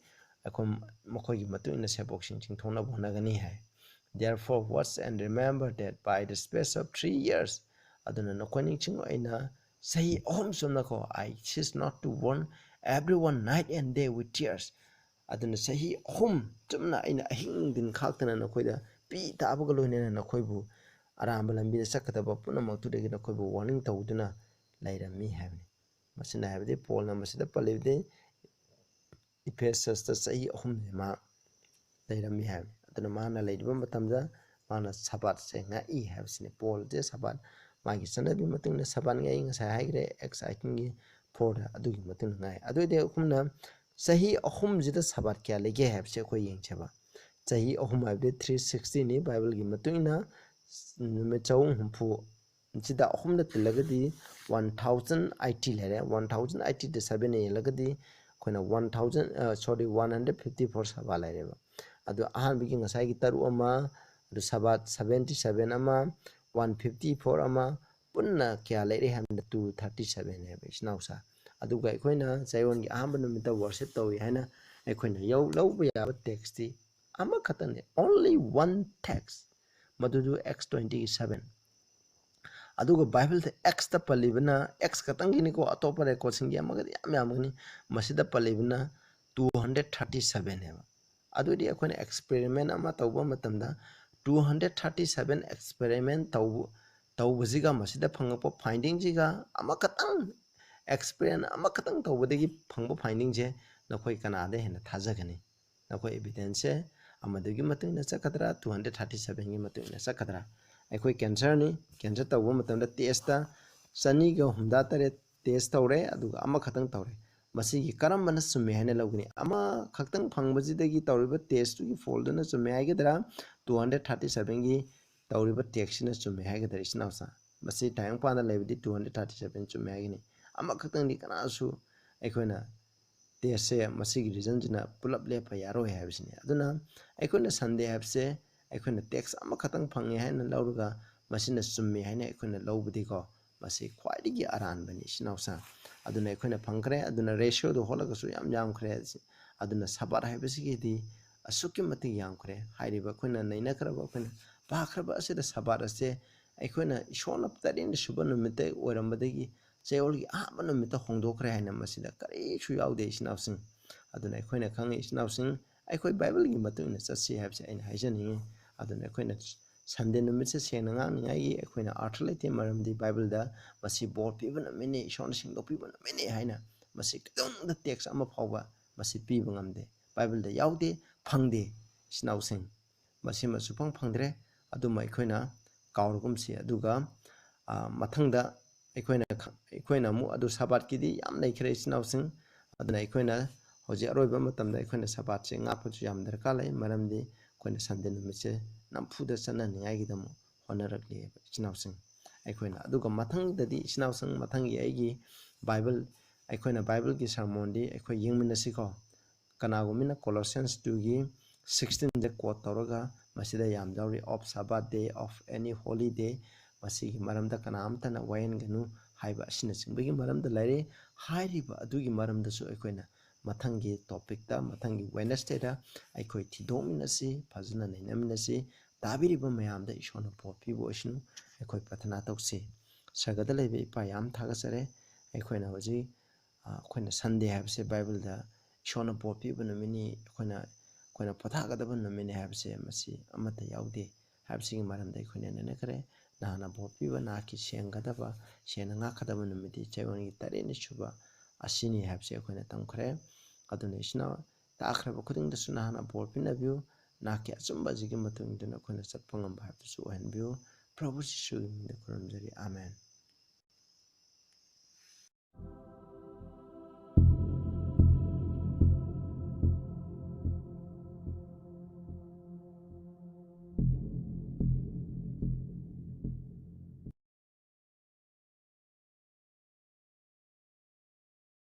ꯑꯩꯈꯣꯏ ꯃꯈꯣꯏꯒꯤ ꯃꯇꯨꯡ ꯏꯟꯅ ꯁꯦꯕꯣꯛꯁꯤꯡ ꯆꯤꯡꯊꯣꯛꯅꯕ ꯍꯣꯠꯅꯒꯅꯤ ꯍꯥꯏ꯫ Therefore watch and remember that by the space of three years, ꯑꯗꯨꯅ ꯅꯈꯣꯏ ꯅꯤꯡꯁꯤꯡꯉꯣ, ꯑꯩꯅ ꯆꯍꯤ ꯑꯍꯨꯝ ꯆꯨꯞꯅꯀꯣ, I cease not to warn everyone night and day with tears, ꯑꯗꯨꯅ ꯆꯍꯤ ꯑꯍꯨꯝ ꯆꯨꯞꯅ ꯑꯩꯅ ꯑꯍꯤꯡ ꯅꯨꯡꯊꯤꯟ ꯈꯥꯛꯇꯅ ꯅꯈꯣꯏꯗ ꯄꯤ ꯇꯥꯕꯒ ꯂꯣꯏꯅꯅ ꯅꯈꯣꯏꯕꯨ ꯑꯔꯥꯟꯕ ꯂꯝꯕꯤꯗ ꯆꯠꯀꯗꯕ ꯄꯨꯝꯅꯃꯛꯇꯨꯗꯒꯤ ꯅꯈꯣꯏꯕꯨ warning ꯇꯧꯗꯨꯅ ꯂꯩꯔꯝꯃꯤ ꯍꯥꯏꯕꯅꯤ꯫ ꯃꯁꯤꯅ ꯍꯥꯏꯕꯗꯤ ꯄꯣꯜꯅ ꯃꯁꯤꯗ ꯄꯜꯂꯤꯕꯗꯤ ꯏꯐꯦꯁꯁꯇ ꯆꯍꯤ ꯑꯍꯨꯝꯁꯦ ꯃꯥ ꯂꯩꯔꯝꯃꯤ ꯍꯥꯏꯕꯅꯤ꯫ ꯑꯗꯨꯅ ꯃꯥꯅ ꯂꯩꯔꯤꯕ ꯃꯇꯝꯗ ꯃꯥꯅ ꯁꯕꯥꯠꯁꯦ ꯉꯥꯛꯏ ꯍꯥꯏꯕꯁꯤꯅꯤ꯫ ꯄꯣꯜꯁꯦ ꯁꯕꯥꯠ, ꯃꯥꯒꯤ ꯆꯠꯅꯕꯤ ꯃꯇꯨꯡ ꯏꯟꯅ ꯁꯕꯥꯠ ꯉꯥꯛꯏ, ꯉꯁꯥꯏ ꯍꯥꯏꯈ꯭ꯔꯦ, Acts eighteenꯒꯤ fourꯗ, ꯑꯗꯨꯒꯤ ꯃꯇꯨꯡ ꯏꯟꯅ ꯉꯥꯛꯏ꯫ ꯑꯗꯨ ꯑꯣꯏꯔꯗꯤ ꯑꯩꯈꯣꯏꯅ ꯆꯍꯤ ꯑꯍꯨꯝꯁꯤꯗ ꯁꯕꯥꯠ ꯀꯌꯥ ꯂꯩꯒꯦ ꯍꯥꯏꯕꯁꯦ ꯑꯩꯈꯣꯏ ꯌꯦꯡꯁꯦꯕ꯫ ꯆꯍꯤ ꯑꯍꯨꯝ ꯍꯥꯏꯕꯗꯤ three sixtyꯅꯤ, ꯕꯥꯏꯕꯜꯒꯤ ꯃꯇꯨꯡ ꯏꯟꯅ ꯅꯨꯃꯤꯠ ꯆꯍꯨꯝ ꯍꯨꯝꯐꯨ ꯁꯤꯗ ꯑꯍꯨꯝꯗ ꯇꯤꯜꯂꯒꯗꯤ one thousand eighty ꯂꯩꯔꯦ꯫ One thousand eightyꯗ seven ꯌꯦꯜꯂꯒꯗꯤ ꯑꯩꯈꯣꯏꯅ one thousand, ꯑ, sorry, one hundred fifty four ꯁꯕꯥꯠ ꯂꯩꯔꯦꯕ꯫ ꯑꯗꯨ ꯑꯍꯥꯟꯕꯒꯤ ꯉꯁꯥꯏꯒꯤ ꯇꯔꯨꯛ ꯑꯃ, ꯑꯗꯨ ꯁꯕꯥꯠ seventy seven ꯑꯃ, one fifty four ꯑꯃ, ꯄꯨꯟꯅ ꯀꯌꯥ ꯂꯩꯔꯦ ꯍꯥꯏꯕꯗ two thirty seven ꯍꯥꯏꯕ ꯏꯆꯤꯟ ꯏꯅꯥꯎꯁꯥ꯫ ꯑꯗꯨꯒ ꯑꯩꯈꯣꯏꯅ ꯆꯌꯣꯜꯒꯤ ꯑꯍꯥꯟꯕ ꯅꯨꯃꯤꯠꯇ worship ꯇꯧꯏ ꯍꯥꯏꯅ ꯑꯩꯈꯣꯏꯅ ꯌꯧ-, ꯂꯧꯕ ꯌꯥꯕ textꯇꯤ ꯑꯃꯈꯛꯇꯅꯤ, only one text, ꯃꯗꯨꯗꯨ Acts twentyꯒꯤ seven꯫ ꯑꯗꯨꯒ ꯕꯥꯏꯕꯜꯗ Actsꯇ ꯄꯜꯂꯤꯕꯅ, Acts ꯈꯛꯇꯪꯒꯤꯅꯤꯀꯣ, ꯑꯇꯣꯞꯄ recordꯁꯤꯡꯒꯤ ꯑꯃꯒꯗꯤ ꯌꯥꯝ ꯌꯥꯝꯒꯅꯤ, ꯃꯁꯤꯗ ꯄꯜꯂꯤꯕꯅ two hundred thirty seven ꯍꯥꯏꯕ꯫ ꯑꯗꯨꯗꯤ ꯑꯩꯈꯣꯏꯅ experiment ꯑꯃ ꯇꯧꯕ ꯃꯇꯝꯗ two hundred thirty seven experiment ꯇꯧꯕ ꯇꯧꯕꯁꯤꯒ ꯃꯁꯤꯗ ꯐꯪꯉꯛꯄ findingꯁꯤꯒ ꯑꯃꯈꯛꯇꯪ experiment ꯑꯃꯈꯛꯇꯪ ꯇꯧꯕꯗꯒꯤ ꯐꯪꯕ findingꯁꯦ ꯅꯈꯣꯏ ꯀꯅꯥꯗ ꯍꯦꯟꯅ ꯊꯥꯖꯒꯅꯤ? ꯅꯈꯣꯏ evidenceꯁꯦ ꯑꯃꯗꯨꯒꯤ ꯃꯇꯨꯡ ꯏꯟꯅ ꯆꯠꯀꯗ꯭ꯔꯥ, two hundred thirty sevenꯒꯤ ꯃꯇꯨꯡ ꯏꯟꯅ ꯆꯠꯀꯗ꯭ꯔꯥ? ꯑꯩꯈꯣꯏ cancerꯅꯤ, cancer ꯇꯧꯕ ꯃꯇꯝꯗ testꯇ ꯆꯅꯤꯒ ꯍꯨꯝꯗ꯭ꯔꯥ ꯇꯔꯦꯠ test ꯇꯧꯔꯦ, ꯑꯗꯨꯒ ꯑꯃꯈꯛꯇꯪ ꯇꯧꯔꯦ꯫ ꯃꯁꯤꯒꯤ ꯀꯔꯝꯕꯅ ꯆꯨꯝꯃꯦ ꯍꯥꯏꯅ ꯂꯧꯒꯅꯤ? ꯑꯃꯈꯛꯇꯪ ꯐꯪꯕꯁꯤꯗꯒꯤ ꯇꯧꯔꯤꯕ testꯇꯨꯒꯤ ꯐꯣꯜꯗꯨꯅ ꯆꯨꯝꯃꯦ ꯍꯥꯏꯒꯗ꯭ꯔꯥ, two hundred thirty sevenꯒꯤ ꯇꯧꯔꯤꯕ testꯁꯤꯅ ꯆꯨꯝꯃꯦ ꯍꯥꯏꯒꯗ꯭ꯔꯥ? ꯏꯆꯤꯟ ꯏꯅꯥꯎꯁꯥ, ꯃꯁꯤ ꯇꯥꯏꯕꯪꯄꯥꯟꯗ ꯂꯩꯕꯗꯤ two hundred thirty seven ꯆꯨꯝꯃꯦ ꯍꯥꯏꯒꯅꯤ꯫ ꯑꯃꯈꯛꯇꯪꯗꯤ ꯀꯅꯥꯁꯨ ꯑꯩꯈꯣꯏꯅ testꯁꯦ, ꯃꯁꯤꯒꯤ reasonꯁꯤꯅ ꯄꯨꯂꯞ ꯂꯦꯞꯄ ꯌꯥꯔꯣꯏ ꯍꯥꯏꯕꯁꯤꯅꯤ꯫ ꯑꯗꯨꯅ ꯑꯩꯈꯣꯏꯅ Sunday ꯍꯥꯏꯕꯁꯦ ꯑꯩꯈꯣꯏꯅ test ꯑꯃꯈꯛꯇꯪ ꯐꯪꯉꯦ ꯍꯥꯏꯅ ꯂꯧꯔꯒ ꯃꯁꯤꯅ ꯆꯨꯝꯃꯦ ꯍꯥꯏꯅ ꯑꯩꯈꯣꯏꯅ ꯂꯧꯕꯗꯤꯀꯣ, ꯃꯁꯤ ꯈ꯭ꯋꯥꯏꯗꯒꯤ ꯑꯔꯥꯟꯕꯅꯤ, ꯏꯆꯤꯟ ꯏꯅꯥꯎꯁꯥ꯫ ꯑꯗꯨꯅ ꯑꯩꯈꯣꯏꯅ ꯐꯪꯈ꯭ꯔꯦ, ꯑꯗꯨꯅ ratioꯗꯣ ꯍꯣꯠꯂꯒꯁꯨ ꯌꯥꯝ ꯌꯥꯝꯈ꯭ꯔꯦ꯫ ꯑꯗꯨꯅ Sabbath ꯍꯥꯏꯕꯁꯤꯒꯤꯗꯤ ꯑꯁꯨꯛꯀꯤ ꯃꯇꯤꯛ ꯌꯥꯝꯈ꯭ꯔꯦ꯫ ꯍꯥꯏꯔꯤꯕ ꯑꯩꯈꯣꯏꯅ ꯅꯩꯅꯈ꯭ꯔꯕ, ꯑꯩꯈꯣꯏꯅ ꯄꯥꯈ꯭ꯔꯕ ꯑꯁꯤꯗ Sabbath ꯑꯁꯦ ꯑꯩꯈꯣꯏꯅ ꯏꯁꯣꯔꯅ ꯇꯔꯦꯠꯅꯤ ꯁꯨꯕ ꯅꯨꯃꯤꯠꯇ ꯑꯣꯏꯔꯝꯕꯗꯒꯤ ꯆꯌꯣꯜꯒꯤ ꯑꯍꯥꯟꯕ ꯅꯨꯃꯤꯠꯇ ꯍꯣꯡꯗꯣꯛꯈ꯭ꯔꯦ ꯍꯥꯏꯅ ꯃꯁꯤꯗ ꯀꯔꯤꯁꯨ ꯌꯥꯎꯗꯦ, ꯏꯆꯤꯟ ꯏꯅꯥꯎꯁꯤꯡ꯫ ꯑꯗꯨꯅ ꯑꯩꯈꯣꯏꯅ ꯈꯪꯉꯤ, ꯏꯆꯤꯟ ꯏꯅꯥꯎꯁꯤꯡ, ꯑꯩꯈꯣꯏ Bibleꯒꯤ ꯃꯇꯨꯡ ꯏꯟꯅ ꯆꯠꯁꯤ ꯍꯥꯏꯕꯁꯦ ꯑꯩꯅ ꯍꯥꯏꯖꯅꯤꯡꯉꯤ꯫ ꯑꯗꯨꯅ ꯑꯩꯈꯣꯏꯅ Sunday ꯅꯨꯃꯤꯠꯁꯦ ꯁꯦꯡꯅ ꯉꯥꯡꯅꯤꯡꯉꯥꯏꯒꯤ ꯑꯩꯈꯣꯏꯅ ꯑꯥꯔꯊ ꯂꯩꯇꯦ, ꯃꯔꯝꯗꯤ Bibleꯗ ꯃꯁꯤ ꯕꯣꯔ ꯄꯤꯕ ꯅꯨꯃꯤꯠꯅꯤ, ꯏꯁꯣꯔꯅ ꯁꯦꯡꯗꯣꯛꯄꯤꯕ ꯅꯨꯃꯤꯠꯅꯤ ꯍꯥꯏꯅ ꯃꯁꯤ ꯀꯩꯗꯧꯅꯨꯡꯗ text ꯑꯃ ꯐꯥꯎꯕ ꯃꯁꯤ ꯄꯤꯕ ꯉꯝꯗꯦ, Bibleꯗ ꯌꯥꯎꯗꯦ, ꯐꯪꯗꯦ, ꯏꯆꯤꯟ ꯏꯅꯥꯎꯁꯤꯡ꯫ ꯃꯁꯤꯃ ꯁꯨꯐꯪ ꯐꯪꯗ꯭ꯔꯦ꯫ ꯑꯗꯨꯃ ꯑꯩꯈꯣꯏꯅ ꯀꯥꯎꯔꯒꯨꯝꯁꯤ꯫ ꯑꯗꯨꯒ, ꯑ, ꯃꯊꯪꯗ ꯑꯩꯈꯣꯏꯅ ꯈ-, ꯑꯩꯈꯣꯏꯅ ꯑꯃꯨꯛ ꯑꯗꯨ Sabbathꯀꯤꯗꯤ ꯌꯥꯝ ꯂꯩꯈ꯭ꯔꯦ, ꯏꯆꯤꯟ ꯏꯅꯥꯎꯁꯤꯡ꯫ ꯑꯗꯨꯅ ꯑꯩꯈꯣꯏꯅ ꯍꯧꯖꯤꯛ ꯑꯔꯣꯏꯕ ꯃꯇꯝꯗ ꯑꯩꯈꯣꯏꯅ Sabbathꯁꯦ ꯉꯥꯛꯄꯁꯨ ꯌꯥꯝ ꯗꯔꯀꯥꯔ ꯂꯩ, ꯃꯔꯝꯗꯤ ꯑꯩꯈꯣꯏꯅ Sunday ꯅꯨꯃꯤꯠꯁꯦ ꯅꯝꯐꯨꯗ ꯆꯠꯅꯅꯤꯡꯉꯥꯏꯒꯤꯗꯃꯛ ꯍꯣꯠꯅꯔꯛꯂꯤꯑꯕ, ꯏꯆꯤꯟ ꯏꯅꯥꯎꯁꯤꯡ꯫ ꯑꯩꯈꯣꯏꯅ ꯑꯗꯨꯒ ꯃꯊꯪꯗꯗꯤ, ꯏꯆꯤꯟ ꯏꯅꯥꯎꯁꯤꯡ, ꯃꯊꯪꯒꯤ ꯑꯩꯒꯤ Bible, ꯑꯩꯈꯣꯏꯅ Bibleꯒꯤ sermonꯗꯤ ꯑꯩꯈꯣꯏ ꯌꯦꯡꯃꯤꯟꯅꯁꯤꯀꯣ꯫ ꯀꯅꯥꯒꯨꯝꯕꯅ Colossians twoꯒꯤ sixteenꯗ quote ꯇꯧꯔꯒ ꯃꯁꯤꯗ ꯌꯥꯝ ꯌꯥꯎꯔꯤ, "Of Sabbath day, of any holy day", ꯃꯁꯤꯒꯤ ꯃꯔꯝꯗ ꯀꯅꯥ ꯑꯃꯠꯇꯅ ꯋꯥꯌꯦꯟꯒꯅꯨ ꯍꯥꯏꯕ ꯑꯁꯤꯅꯆꯤꯡꯕꯒꯤ ꯃꯔꯝꯗ ꯂꯩꯔꯦ꯫ ꯍꯥꯏꯔꯤꯕ ꯑꯗꯨꯒꯤ ꯃꯔꯝꯗꯁꯨ ꯑꯩꯈꯣꯏꯅ ꯃꯊꯪꯒꯤ topicꯇ, ꯃꯊꯪꯒꯤ Wednesdayꯗ ꯑꯩꯈꯣꯏ ꯊꯤꯗꯣꯛꯃꯤꯟꯅꯁꯤ, ꯐꯖꯅ ꯅꯩꯅꯃꯤꯟꯅꯁꯤ꯫ ꯇꯥꯕꯤꯔꯤꯕ ꯃꯌꯥꯝꯗ ꯏꯁꯣꯔꯅ ꯄꯣꯠ ꯄꯤꯕ ꯑꯣꯏꯁꯅꯨ꯫ ꯑꯩꯈꯣꯏ ꯄ꯭ꯔꯊꯅꯥ ꯇꯧꯁꯤ꯫ ꯁꯔꯒꯗ ꯂꯩꯕ ꯏꯄꯥ, ꯌꯥꯝ ꯊꯥꯒꯠꯆꯔꯦ꯫ ꯑꯩꯈꯣꯏꯅ ꯍꯧꯖꯤꯛ, ꯑ, ꯑꯩꯈꯣꯏꯅ Sunday ꯍꯥꯏꯕꯁꯦ Bibleꯗ ꯏꯁꯣꯔꯅ ꯄꯣꯠ ꯄꯤꯕ ꯅꯨꯃꯤꯠꯅꯤ, ꯑꯩꯈꯣꯏꯅ ꯑꯩꯈꯣꯏꯅ ꯄꯣꯊꯥꯒꯗꯕ ꯅꯨꯃꯤꯠꯅꯤ ꯍꯥꯏꯕꯁꯦ ꯃꯁꯤ ꯑꯃꯠꯇ ꯌꯥꯎꯗꯦ ꯍꯥꯏꯕꯁꯤꯒꯤ ꯃꯔꯝꯗ ꯑꯩꯈꯣꯏꯅ ꯅꯩꯅꯈ꯭ꯔꯦ꯫ ꯅꯍꯥꯛꯅ ꯕꯣꯔ ꯄꯤꯕ ꯅꯍꯥꯛꯀꯤ ꯁꯦꯡꯒꯗꯕ, ꯁꯦꯡꯅ ꯉꯥꯛꯀꯗꯕ ꯅꯨꯃꯤꯠꯇꯤ ꯆꯌꯣꯜꯒꯤ ꯇꯔꯦꯠꯅꯤ ꯁꯨꯕ ꯑꯁꯤꯅꯤ ꯍꯥꯏꯕꯁꯦ ꯑꯩꯈꯣꯏꯅ ꯇꯝꯈ꯭ꯔꯦ꯫ ꯑꯗꯨꯅ ꯏꯆꯤꯟ ꯏꯅꯥꯎ ꯇꯥꯛꯈ꯭ꯔꯕ ꯈꯨꯗꯤꯡꯗꯁꯨ ꯅꯍꯥꯛꯅ ꯕꯣꯔ ꯄꯤꯅꯕꯤꯌꯨ꯫ ꯅꯍꯥꯛꯀꯤ ꯑꯆꯨꯝꯕ ꯑꯁꯤꯒꯤ ꯃꯇꯨꯡ ꯏꯟꯗꯨꯅ ꯑꯩꯈꯣꯏꯅ ꯆꯠꯄ ꯉꯝꯕ ꯍꯥꯏꯕꯗꯨꯁꯨ ꯑꯣꯏꯍꯟꯕꯤꯌꯨ꯫ ꯄ꯭ꯔꯚꯨ ꯖꯤꯁꯨꯒꯤ ꯃꯤꯡꯗ ꯈꯨꯔꯨꯝꯖꯔꯤ꯫ ꯑꯥꯃꯦꯟ꯫